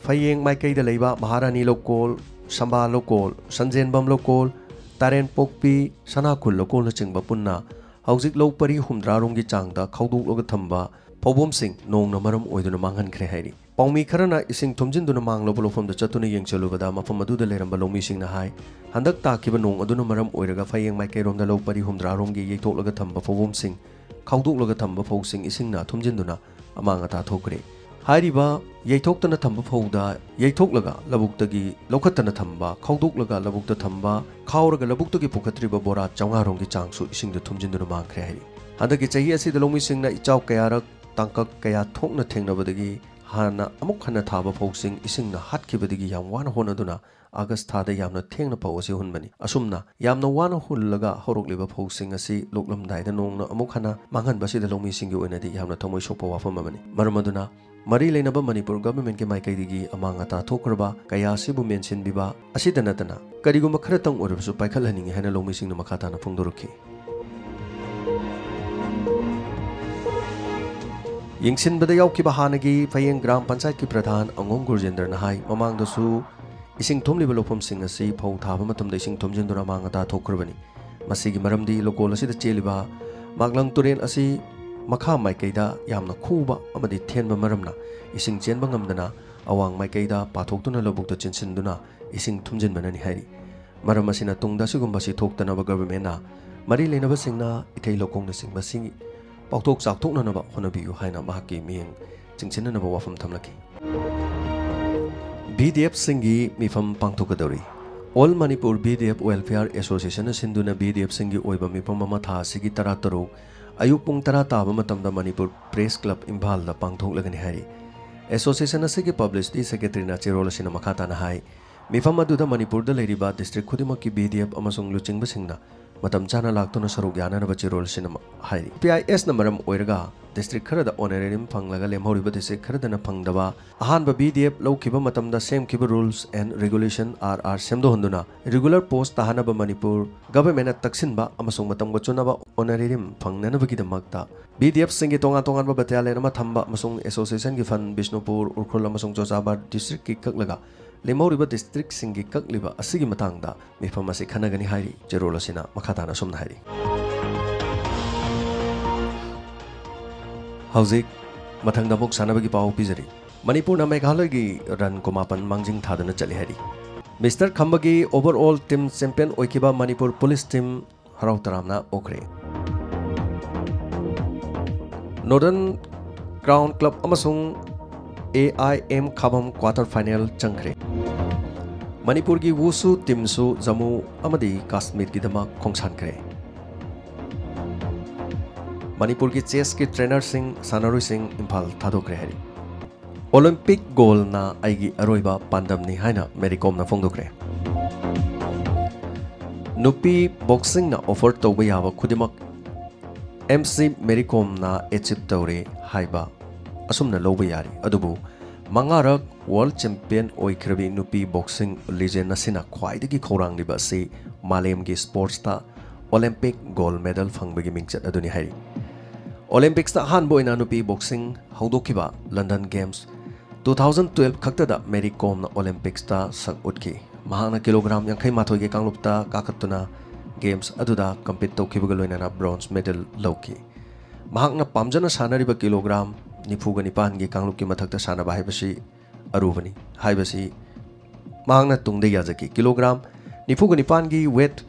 ꯐꯌꯦꯡ ꯃꯥꯏꯀꯩꯗ ꯂꯩꯕ ꯃꯍꯥꯔꯥꯅꯤ ꯂꯧꯀꯣꯜ, ꯁꯝꯕꯥ ꯂꯧꯀꯣꯜ, ꯁꯟꯖꯦꯟꯕꯝ ꯂꯧꯀꯣꯜ, ꯇꯥꯔꯦꯟꯄꯣꯛꯄꯤ, ꯁꯅꯥꯈꯨꯜ ꯂꯧꯀꯣꯜꯅꯆꯤꯡꯕ ꯄꯨꯟꯅ ꯍꯧꯖꯤꯛ ꯂꯧ ꯄꯔꯤ ꯍꯨꯝꯗ꯭ꯔꯥ ꯔꯣꯝꯒꯤ ꯆꯥꯡꯗ ꯈꯥꯎꯗꯣꯛꯂꯒ ꯊꯝꯕ ꯐꯧꯕꯣꯝꯁꯤꯡ ꯅꯣꯡꯅ ꯃꯔꯝ ꯑꯣꯏꯗꯨꯅ ꯃꯥꯡꯍꯟꯈ꯭ꯔꯦ ꯍꯥꯏꯔꯤ꯫ ꯄꯥꯎꯃꯤ ꯈꯔꯅ ꯏꯁꯤꯡ ꯊꯨꯝꯖꯤꯟꯗꯨꯅ ꯃꯥꯡꯂꯕ ꯂꯧꯐꯝꯗ ꯆꯠꯇꯨꯅ ꯌꯦꯡꯁꯤꯜꯂꯨꯕꯗ ꯃꯐꯝ ꯑꯗꯨꯗ ꯂꯩꯔꯝꯕ ꯂꯧꯃꯤꯁꯤꯡꯅ ꯍꯥꯏ, ꯍꯟꯗꯛ ꯇꯥꯈꯤꯕ ꯅꯣꯡ ꯑꯗꯨꯅ ꯃꯔꯝ ꯑꯣꯏꯔꯒ ꯐꯌꯦꯡ ꯃꯥꯏꯀꯩꯔꯣꯝꯗ ꯂꯧ ꯄꯔꯤ ꯍꯨꯝꯗ꯭ꯔꯥ ꯔꯣꯝꯒꯤ ꯌꯩꯊꯣꯛꯂꯒ ꯊꯝꯕ ꯐꯧꯕꯣꯝꯁꯤꯡ, ꯈꯥꯎꯗꯣꯛꯂꯒ ꯊꯝꯕ ꯐꯧꯁꯤꯡ ꯏꯁꯤꯡꯅ ꯊꯨꯝꯖꯤꯟꯗꯨꯅ ꯑꯃꯥꯡ ꯑꯇꯥ ꯊꯣꯛꯈ꯭ꯔꯦ꯫ ꯍꯥꯏꯔꯤꯕ ꯌꯩꯊꯣꯛꯇꯅ ꯊꯝꯕ ꯐꯧꯗ ꯌꯩꯊꯣꯛꯂꯒ ꯂꯧꯕꯨꯛꯇꯒꯤ ꯂꯧꯈꯠꯇꯅ ꯊꯝꯕ, ꯈꯥꯎꯗꯣꯛꯂꯒ ꯂꯧꯕꯨꯛꯇ ꯊꯝꯕ, ꯈꯥꯎꯔꯒ ꯂꯧꯕꯨꯛꯇꯒꯤ ꯄꯨꯈꯠꯇ꯭ꯔꯤꯕ ꯕꯣꯔꯥ ꯆꯥꯝꯃꯉꯥ ꯔꯣꯝꯒꯤ ꯆꯥꯡꯁꯨ ꯏꯁꯤꯡꯗ ꯊꯨꯝꯖꯤꯟꯗꯨꯅ ꯃꯥꯡꯈ꯭ꯔꯦ ꯍꯥꯏꯔꯤ꯫ ꯍꯟꯗꯛꯀꯤ ꯆꯍꯤ ꯑꯁꯤꯗ ꯂꯧꯃꯤꯁꯤꯡꯅ ꯏꯆꯥꯎ ꯀꯌꯥꯔꯛ, ꯇꯥꯡꯀꯛ ꯀꯌꯥ ꯊꯣꯛꯅ ꯊꯦꯡꯅꯕꯗꯒꯤ ꯍꯥꯟꯅ ꯑꯃꯨꯛ ꯍꯟꯅ ꯊꯥꯕ ꯐꯧꯁꯤꯡ ꯏꯁꯤꯡꯅ ꯍꯥꯠꯈꯤꯕꯗꯒꯤ ꯌꯥꯝ ꯋꯥꯅ ꯍꯣꯠꯅꯗꯨꯅ ꯑꯥꯒꯁ ꯊꯥꯗ ꯌꯥꯝꯅ ꯊꯦꯡꯅ ꯐꯧ ꯑꯁꯤ ꯍꯨꯟꯕꯅꯤ꯫ ꯑꯁꯨꯝꯅ ꯌꯥꯝꯅ ꯋꯥꯅ ꯍꯨꯜꯂꯒ ꯍꯧꯔꯛꯂꯤꯕ ꯐꯧꯁꯤꯡ ꯑꯁꯤ ꯂꯣꯛꯂꯝꯗꯥꯏꯗ ꯅꯣꯡꯅ ꯑꯃꯨꯛ ꯍꯟꯅ ꯃꯥꯡꯍꯟꯕ ꯑꯁꯤꯗ ꯂꯧꯃꯤꯁꯤꯡꯒꯤ ꯑꯣꯏꯅꯗꯤ ꯌꯥꯝꯅ ꯊꯃꯣꯏ ꯁꯣꯛꯄ ꯋꯥꯐꯝ ꯑꯃꯅꯤ꯫ ꯃꯔꯝ ꯑꯗꯨꯅ ꯃꯔꯤ ꯂꯩꯅꯕ ꯃꯅꯤꯄꯨꯔ ꯒꯚꯔꯟꯃꯦꯟꯠꯀꯤ ꯃꯥꯏꯀꯩꯗꯒꯤ ꯑꯃꯥꯡ ꯑꯇꯥ ꯊꯣꯛꯈ꯭ꯔꯕ ꯀꯌꯥ ꯑꯁꯤꯕꯨ ꯃꯦꯟꯁꯤꯟꯕꯤꯕ ꯑꯁꯤꯗ ꯅꯠꯇꯅ ꯀꯔꯤꯒꯨꯝꯕ ꯈꯔꯇꯪ ꯑꯣꯏꯔꯕꯁꯨ ꯄꯥꯏꯈꯠꯍꯟꯅꯤꯡꯏ ꯍꯥꯏꯅ ꯂꯧꯃꯤꯁꯤꯡꯅ ꯃꯈꯥ ꯇꯥꯅ ꯐꯣꯡꯗꯣꯔꯛꯈꯤ꯫ ꯌꯦꯡꯁꯤꯟꯕꯗ ꯌꯥꯎꯈꯤꯕ ꯍꯥꯟꯅꯒꯤ ꯐꯌꯦꯡ ꯒ꯭ꯔꯥꯝ ꯄꯟꯆꯥꯌꯠꯀꯤ ꯄ꯭ꯔꯙꯥꯟ ꯑꯉꯣꯝ ꯒꯨꯔꯖꯦꯟꯗ꯭ꯔꯅ ꯍꯥꯏ, ꯃꯃꯥꯡꯗꯁꯨ ꯏꯁꯤꯡ ꯊꯨꯝꯂꯤꯕ ꯂꯧꯐꯝꯁꯤꯡ ꯑꯁꯤ ꯐꯧ ꯊꯥꯕ ꯃꯇꯝꯗ ꯏꯁꯤꯡ ꯊꯨꯝꯖꯤꯟꯗꯨꯅ ꯑꯃꯥꯡ ꯑꯇꯥ ꯊꯣꯛꯈ꯭ꯔꯕꯅꯤ꯫ ꯃꯁꯤꯒꯤ ꯃꯔꯝꯗꯤ ꯂꯣꯀꯣꯜ ꯑꯁꯤꯗ ꯆꯦꯜꯂꯤꯕ ꯃꯥꯛꯂꯪ ꯇꯨꯔꯦꯜ ꯑꯁꯤ ꯃꯈꯥ ꯃꯥꯏꯀꯩꯗ ꯌꯥꯝꯅ ꯈꯨꯕ ꯑꯃꯗꯤ ꯊꯦꯟꯕ ꯃꯔꯝꯅ ꯏꯁꯤꯡ ꯆꯦꯟꯕ ꯉꯝꯗꯅ ꯑꯋꯥꯡ ꯃꯥꯏꯀꯩꯗ ꯄꯥꯊꯣꯛꯇꯨꯅ ꯂꯧꯕꯨꯛꯇ ꯆꯦꯟꯁꯤꯟꯗꯨꯅ ꯏꯁꯤꯡ ꯊꯨꯝꯖꯤꯟꯕꯅꯅꯤ ꯍꯥꯏꯔꯤ꯫ ꯃꯔꯝ ꯑꯁꯤꯅ ꯇꯨꯡꯗ ꯑꯁꯤꯒꯨꯝꯕꯁꯤ ꯊꯣꯛꯇꯅꯕ ꯒꯚꯔꯟꯃꯦꯟꯠꯅ ꯃꯔꯤ ꯂꯩꯅꯕꯁꯤꯡꯅ ꯏꯊꯩ ꯂꯧꯈꯣꯡꯅꯆꯤꯡꯕꯁꯤꯡ ꯄꯥꯎꯊꯣꯛ ꯆꯥꯎꯊꯣꯛꯅꯅꯕ ꯍꯣꯠꯅꯕꯤꯌꯨ ꯍꯥꯏꯅ ꯃꯍꯥꯛꯀꯤ ꯃꯤꯠꯌꯦꯡ ꯆꯤꯡꯁꯤꯟꯅꯅꯕ ꯋꯥꯐꯝ ꯊꯝꯂꯛꯈꯤ꯫ ꯕꯤ ꯗꯤ ꯑꯦꯐꯁꯤꯡꯒꯤ ꯃꯤꯐꯝ ꯄꯥꯡꯊꯣꯛꯀꯗꯧꯔꯤ꯫ All Manipur B D F welfare ꯑꯦꯁꯣꯁꯤꯌꯦꯁꯟꯅ ꯁꯤꯟꯗꯨꯅ ꯕꯤ ꯗꯤ ꯑꯦꯐꯁꯤꯡꯒꯤ ꯑꯣꯏꯕ ꯃꯤꯐꯝ ꯑꯃ ꯊꯥ ꯑꯁꯤꯒꯤ ꯇꯔꯥꯇꯔꯨꯛ ꯑꯌꯨꯛ ꯄꯨꯡ ꯇꯔꯥ ꯇꯥꯕ ꯃꯇꯝꯗ ꯃꯅꯤꯄꯨꯔ ꯄ꯭ꯔꯦꯁ ꯀ꯭ꯂꯕ ꯏꯝꯐꯥꯜꯗ ꯄꯥꯡꯊꯣꯛꯂꯒꯅꯤ ꯍꯥꯏꯔꯤ꯫ ꯑꯦꯁꯣꯁꯤꯌꯦꯁꯟ ꯑꯁꯤꯒꯤ ꯄꯕ꯭ꯂꯤꯁꯤꯇꯤ ꯁꯦꯀ꯭ꯔꯦꯇꯔꯤꯅ ꯆꯦꯔꯣꯜ ꯑꯁꯤꯅ ꯃꯈꯥ ꯇꯥꯅ ꯍꯥꯏ, ꯃꯤꯐꯝ ꯑꯗꯨꯗ ꯃꯅꯤꯄꯨꯔꯗ ꯂꯩꯔꯤꯕ ꯗꯤꯁꯇ꯭ꯔꯤꯛ ꯈꯨꯗꯤꯡꯃꯛꯀꯤ ꯕꯤ ꯗꯤ ꯑꯦꯐ ꯑꯃꯁꯨꯡ ꯂꯨꯆꯤꯡꯕꯁꯤꯡꯅ ꯃꯇꯝ ꯆꯥꯅ ꯂꯥꯛꯇꯨꯅ ꯁꯔꯨꯛ ꯌꯥꯅꯅꯕ ꯆꯦꯔꯣꯜ ꯑꯁꯤꯅ ꯍꯥꯏꯔꯤ꯫ ꯄꯤ ꯑꯥꯏ ꯑꯦꯁꯅ ꯃꯔꯝ ꯑꯣꯏꯔꯒ ꯗꯤꯁꯇ꯭ꯔꯤꯛ ꯈꯔꯗ ꯑꯣꯅꯔꯦꯔꯤꯌꯝ ꯐꯪꯂꯒ ꯂꯦꯝꯍꯧꯔꯤꯕ ꯗꯤꯁꯇ꯭ꯔꯤꯛ ꯈꯔꯗꯅ ꯐꯪꯗꯕ, ꯑꯍꯥꯟꯕ ꯕꯤ ꯗꯤ ꯑꯦꯐ ꯂꯧꯈꯤꯕ ꯃꯇꯝꯗ ꯁꯦꯝꯈꯤꯕ rules and regulation R R ꯁꯦꯝꯗꯣꯛꯍꯟꯗꯨꯅ ꯔꯤꯒꯨꯂꯔ ꯄꯣꯁ ꯇꯥꯍꯟꯅꯕ ꯃꯅꯤꯄꯨꯔ ꯒꯚꯔꯟꯃꯦꯟꯠꯅ ꯇꯛꯁꯤꯟꯕ ꯑꯃꯁꯨꯡ ꯃꯇꯝꯒ ꯆꯨꯅꯕ ꯑꯣꯅꯔꯦꯔꯤꯌꯝ ꯐꯪꯅꯅꯕꯒꯤꯗꯃꯛꯇ ꯕꯤ ꯗꯤ ꯑꯦꯐꯁꯤꯡꯒꯤ ꯇꯣꯉꯥꯟ ꯇꯣꯉꯥꯟꯕ ꯕꯇꯥꯂꯤꯌꯟ ꯑꯃ ꯊꯝꯕ ꯑꯃꯁꯨꯡ ꯑꯦꯁꯣꯁꯤꯌꯦꯁꯟꯒꯤ ꯐꯟ ꯕꯤꯁꯅꯨꯄꯨꯔ, ꯎꯈ꯭ꯔꯨꯜ ꯑꯃꯁꯨꯡ ꯆꯨꯔꯆꯥꯟꯄꯨꯔ ꯗꯤꯁꯇ꯭ꯔꯤꯛꯀꯤ ꯀꯛꯂꯒ ꯂꯦꯝꯍꯧꯔꯤꯕ ꯗꯤꯁꯇ꯭ꯔꯤꯛꯁꯤꯡꯒꯤ ꯀꯛꯂꯤꯕ ꯑꯁꯤꯒꯤ ꯃꯇꯥꯡꯗ ꯃꯤꯐꯝ ꯑꯁꯤ ꯈꯟꯅꯒꯅꯤ ꯍꯥꯏꯔꯤ꯫ ꯆꯦꯔꯣꯜ ꯑꯁꯤꯅ ꯃꯈꯥ ꯇꯥꯅ ꯑꯁꯨꯝꯅ ꯍꯥꯏꯔꯤ꯫ ꯍꯧꯖꯤꯛ ꯃꯊꯪꯗ ꯑꯃꯨꯛ ꯁꯥꯟꯅꯕꯒꯤ ꯄꯥꯎ ꯄꯤꯖꯔꯤ꯫ ꯃꯅꯤꯄꯨꯔꯅ ꯃꯦꯘꯥꯂꯌꯒꯤ ꯔꯟ ꯀꯨꯟꯃꯥꯄꯟ ꯃꯥꯡꯖꯤꯟ ꯊꯥꯗꯨꯅ ꯆꯠꯂꯤ ꯍꯥꯏꯔꯤ꯫ ꯃꯤꯁꯇꯔ ꯈꯝꯕꯒꯤ ꯑꯣꯚꯔꯑꯣꯜ ꯇꯤꯝ ꯆꯦꯝꯄꯤꯌꯟ ꯑꯣꯏꯈꯤꯕ ꯃꯅꯤꯄꯨꯔ ꯄꯨꯂꯤꯁ ꯇꯤꯝ ꯍꯔꯥꯎ ꯇꯔꯥꯝꯅ ꯑꯣꯛꯈ꯭ꯔꯦ꯫ ꯅꯣꯔꯗꯔꯟ ꯀ꯭ꯔꯥꯎꯟ ꯀ꯭ꯂꯕ ꯑꯃꯁꯨꯡ A I M Khabam quarter final ꯆꯪꯈ꯭ꯔꯦ꯫ ꯃꯅꯤꯄꯨꯔꯒꯤ ꯋꯨꯁꯨ ꯇꯤꯝꯁꯨ ꯖꯝꯃꯨ ꯑꯃꯗꯤ ꯀꯥꯁꯃꯤꯔꯒꯤꯗꯃꯛ ꯈꯣꯡꯁꯥꯟꯈ꯭ꯔꯦ꯫ ꯃꯅꯤꯄꯨꯔꯒꯤ ꯆꯦꯁꯀꯤ ꯇ꯭ꯔꯦꯅꯔꯁꯤꯡ, ꯁꯥꯟꯅꯔꯣꯏꯁꯤꯡ ꯏꯝꯐꯥꯜ ꯊꯥꯗꯣꯛꯈ꯭ꯔꯦ ꯍꯥꯏꯔꯤ꯫ ꯑꯣꯂꯤꯝꯄꯤꯛ ꯒꯣꯜꯅ ꯑꯩꯒꯤ ꯑꯔꯣꯏꯕ ꯄꯥꯟꯗꯝꯅꯤ ꯍꯥꯏꯅ ꯃꯦꯔꯤ ꯀꯣꯝꯅ ꯐꯣꯡꯗꯣꯛꯈ꯭ꯔꯦ꯫ ꯅꯨꯄꯤ ꯕꯣꯛꯁꯤꯡꯅ ꯑꯣꯐꯔ ꯇꯧꯕ ꯌꯥꯕ ꯈꯨꯗꯤꯡꯃꯛ ꯑꯦꯝ ꯁꯤ ꯃꯦꯔꯤ ꯀꯣꯝꯅ ꯑꯦꯆꯤꯞ ꯇꯧꯔꯦ ꯍꯥꯏꯕ ꯑꯁꯨꯝꯅ ꯂꯧꯕ ꯌꯥꯔꯤ꯫ ꯑꯗꯨꯕꯨ ꯃꯉꯥꯔꯛ ꯋꯥꯔꯜꯗ ꯆꯦꯝꯄꯤꯌꯟ ꯑꯣꯏꯈ꯭ꯔꯕꯤ ꯅꯨꯄꯤ ꯕꯣꯛꯁꯤꯡ ꯂꯤꯖꯦꯟ ꯑꯁꯤꯅ ꯈ꯭ꯋꯥꯏꯗꯒꯤ ꯈꯧꯔꯥꯡꯂꯤꯕ ꯑꯁꯤ ꯃꯥꯂꯦꯝꯒꯤ ꯁ꯭ꯄꯣꯔꯠꯁꯇ ꯑꯣꯂꯦꯝꯄꯤꯛ ꯒꯣꯜꯗ ꯃꯦꯗꯜ ꯐꯪꯕꯒꯤ ꯃꯤꯡꯆꯠ ꯑꯗꯨꯅꯤ ꯍꯥꯏꯔꯤ꯫ ꯑꯣꯂꯦꯝꯄꯤꯛꯁꯇ ꯑꯍꯥꯟꯕ ꯑꯣꯏꯅ ꯅꯨꯄꯤ ꯕꯣꯛꯁꯤꯡ ꯍꯧꯗꯣꯛꯈꯤꯕ London games two thousand twelve ꯈꯛꯇꯗ ꯃꯦꯔꯤ ꯀꯣꯝꯅ ꯑꯣꯂꯦꯝꯄꯤꯛꯁꯇ ꯁꯛ ꯎꯠꯈꯤ꯫ ꯃꯍꯥꯛꯅ ꯀꯤꯂꯣꯒ꯭ꯔꯥꯝ ꯌꯥꯡꯈꯩ ꯃꯥꯊꯣꯏꯒꯤ ꯀꯥꯡꯂꯨꯞꯇ ꯀꯥꯈꯠꯇꯨꯅ ꯒꯦꯝꯁ ꯑꯗꯨꯗ ꯀꯝꯄꯤꯠ ꯇꯧꯈꯤꯕꯒ ꯂꯣꯏꯅꯅ ꯕ꯭ꯔꯣꯟꯖ ꯃꯦꯗꯜ ꯂꯧꯈꯤ꯫ ꯃꯍꯥꯛꯅ ꯄꯥꯝꯖꯅ ꯁꯥꯟꯅꯔꯤꯕ ꯀꯤꯂꯣꯒ꯭ꯔꯥꯝ ꯅꯤꯐꯨꯒ ꯅꯤꯄꯥꯟꯒꯤ ꯀꯥꯡꯂꯨꯞꯀꯤ ꯃꯊꯛꯇ ꯁꯥꯟꯅꯕ ꯍꯥꯏꯕꯁꯤ ꯑꯔꯨꯕꯅꯤ ꯍꯥꯏꯕꯁꯤ ꯃꯍꯥꯛꯅ ꯇꯨꯡꯗ ꯌꯥꯖꯈꯤ꯫ ꯀꯤꯂꯣꯒ꯭ꯔꯥꯝ ꯅꯤꯐꯨꯒ ꯅꯤꯄꯥꯟꯒꯤ ꯋꯦꯠ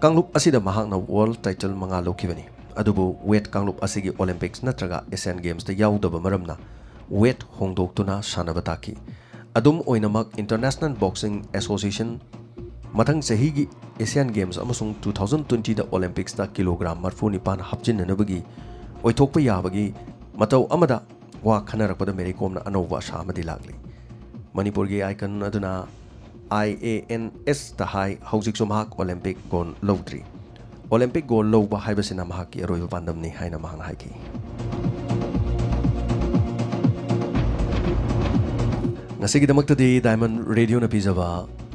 ꯀꯥꯡꯂꯨꯞ ꯑꯁꯤꯗ ꯃꯍꯥꯛꯅ ꯋꯥꯔꯜꯗ ꯇꯥꯏꯇꯜ ꯃꯉꯥ ꯂꯧꯈꯤꯕꯅꯤ꯫ ꯑꯗꯨꯕꯨ ꯋꯦꯠ ꯀꯥꯡꯂꯨꯞ ꯑꯁꯤꯒꯤ ꯑꯣꯂꯦꯝꯄꯤꯛꯁ ꯅꯠꯇ꯭ꯔꯒ ꯑꯦꯁꯤꯌꯥꯟ ꯒꯦꯝꯁꯇ ꯌꯥꯎꯗꯕ ꯃꯔꯝꯅ ꯋꯦꯠ ꯍꯣꯡꯗꯣꯛꯇꯨꯅ ꯁꯥꯟꯅꯕ ꯇꯥꯈꯤ꯫ ꯑꯗꯨꯝ ꯑꯣꯏꯅꯃꯛ, ꯏꯟꯇꯔꯅꯦꯁꯅꯦꯜ ꯕꯣꯛꯁꯤꯡ ꯑꯦꯁꯣꯁꯤꯌꯦꯁꯟ ꯃꯊꯪ ꯆꯍꯤꯒꯤ ꯑꯦꯁꯤꯌꯥꯟ ꯒꯦꯝꯁ ꯑꯃꯁꯨꯡ ꯇꯨ ꯊꯥꯎꯖꯟ ꯇ꯭ꯋꯦꯟꯇꯤꯗ ꯑꯣꯂꯦꯝꯄꯤꯛꯁꯇ ꯀꯤꯂꯣꯒ꯭ꯔꯥꯝ ꯃꯔꯐꯨ ꯅꯤꯄꯥꯟ ꯍꯥꯞꯆꯤꯟꯅꯅꯕꯒꯤ ꯑꯣꯏꯊꯣꯛꯄ ꯌꯥꯕꯒꯤ ꯃꯇꯧ ꯑꯃꯗ ꯋꯥ ꯈꯟꯅꯔꯛꯄꯗ ꯃꯦꯔꯤ ꯀꯣꯝꯅ ꯑꯅꯧꯕ ꯑꯁꯥ ꯑꯃꯗꯤ ꯂꯥꯛꯂꯤ꯫ ꯃꯅꯤꯄꯨꯔꯒꯤ ꯑꯥꯏꯀꯟ ꯑꯗꯨꯅ ꯑꯥꯏ ꯑꯦ ꯑꯦꯟ ꯑꯦꯁꯇ ꯍꯥꯏ, ꯍꯧꯖꯤꯛꯁꯨ ꯃꯍꯥꯛ ꯑꯣꯂꯦꯝꯄꯤꯛ ꯒꯣꯜꯗ ꯂꯧꯗ꯭ꯔꯤ꯫ ꯑꯣꯂꯦꯝꯄꯤꯛ ꯒꯣꯜꯗ ꯂꯧꯕ ꯍꯥꯏꯕꯁꯤꯅ ꯃꯍꯥꯛꯀꯤ ꯑꯔꯣꯏꯕ ꯄꯥꯟꯗꯝꯅꯤ ꯍꯥꯏꯅ ꯃꯍꯥꯛꯅ ꯍꯥꯏꯈꯤ꯫ ꯉꯁꯤꯒꯤꯗꯃꯛꯇꯗꯤ ꯗꯥꯏꯃꯟ ꯔꯦꯗꯤꯑꯣꯅ ꯄꯤꯖꯕ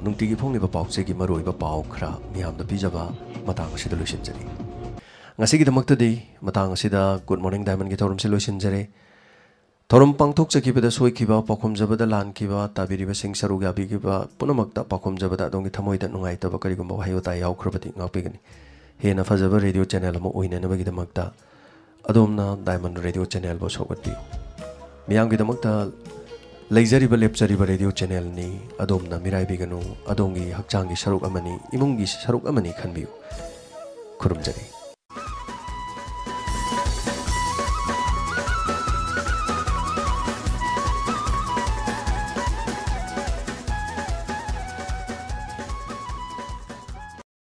ꯅꯨꯡꯇꯤꯒꯤ ꯐꯣꯡꯂꯤꯕ ꯄꯥꯎꯆꯦꯒꯤ ꯃꯔꯨꯑꯣꯏꯕ ꯄꯥꯎ ꯈꯔ ꯃꯤꯌꯥꯝꯗ ꯄꯤꯖꯕ ꯃꯇꯥꯡ ꯑꯁꯤꯗ ꯂꯣꯏꯁꯤꯟꯖꯔꯤ꯫ ꯉꯁꯤꯒꯤꯗꯃꯛꯇꯗꯤ ꯃꯇꯥꯡ ꯑꯁꯤꯗ ꯒꯨꯗ ꯃꯣꯔꯅꯤꯡ ꯗꯥꯏꯃꯟꯒꯤ ꯊꯧꯔꯝꯁꯤ ꯂꯣꯏꯁꯤꯟꯖꯔꯦ꯫ ꯊꯧꯔꯝ ꯄꯥꯡꯊꯣꯛꯆꯈꯤꯕꯗ ꯁꯣꯏꯈꯤꯕ, ꯄꯥꯎꯈꯨꯝꯖꯕꯗ ꯂꯥꯟꯈꯤꯕ, ꯇꯥꯕꯤꯔꯤꯕꯁꯤꯡ ꯁꯔꯨꯛ ꯌꯥꯕꯤꯈꯤꯕ ꯄꯨꯝꯅꯃꯛꯇ ꯄꯥꯎꯈꯨꯝꯖꯕꯗ ꯑꯗꯣꯝꯒꯤ ꯊꯃꯣꯏꯗ ꯅꯨꯡꯉꯥꯏꯇꯕ ꯀꯔꯤꯒꯨꯝꯕ ꯋꯥꯍꯩ ꯋꯥꯇꯥ ꯌꯥꯎꯈ꯭ꯔꯕꯗꯤ ꯉꯥꯛꯄꯤꯒꯅꯤ꯫ ꯍꯦꯟꯅ ꯐꯖꯕ ꯔꯦꯗꯤꯑꯣ ꯆꯦꯅꯦꯜ ꯑꯃ ꯑꯣꯏꯅꯅꯕꯒꯤꯗꯃꯛꯇ ꯑꯗꯣꯝꯅ ꯗꯥꯏꯃꯟ ꯔꯦꯗꯤꯑꯣ ꯆꯦꯅꯦꯜꯕꯨ ꯁꯧꯒꯠꯄꯤꯌꯨ꯫ ꯃꯤꯌꯥꯝꯒꯤꯗꯃꯛꯇ ꯂꯩꯖꯔꯤꯕ, ꯂꯦꯞꯆꯔꯤꯕ ꯔꯦꯗꯤꯑꯣ ꯆꯦꯅꯦꯜꯅꯤ꯫ ꯑꯗꯣꯝꯅ ꯃꯤꯔꯥꯏꯕꯤꯒꯅꯨ꯫ ꯑꯗꯣꯝꯒꯤ ꯍꯛꯆꯥꯡꯒꯤ ꯁꯔꯨꯛ ꯑꯃꯅꯤ, ꯏꯃꯨꯡꯒꯤ ꯁꯔꯨꯛ ꯑꯃꯅꯤ ꯈꯟꯕꯤꯌꯨ꯫ ꯈꯨꯔꯨꯝꯖꯔꯤ꯫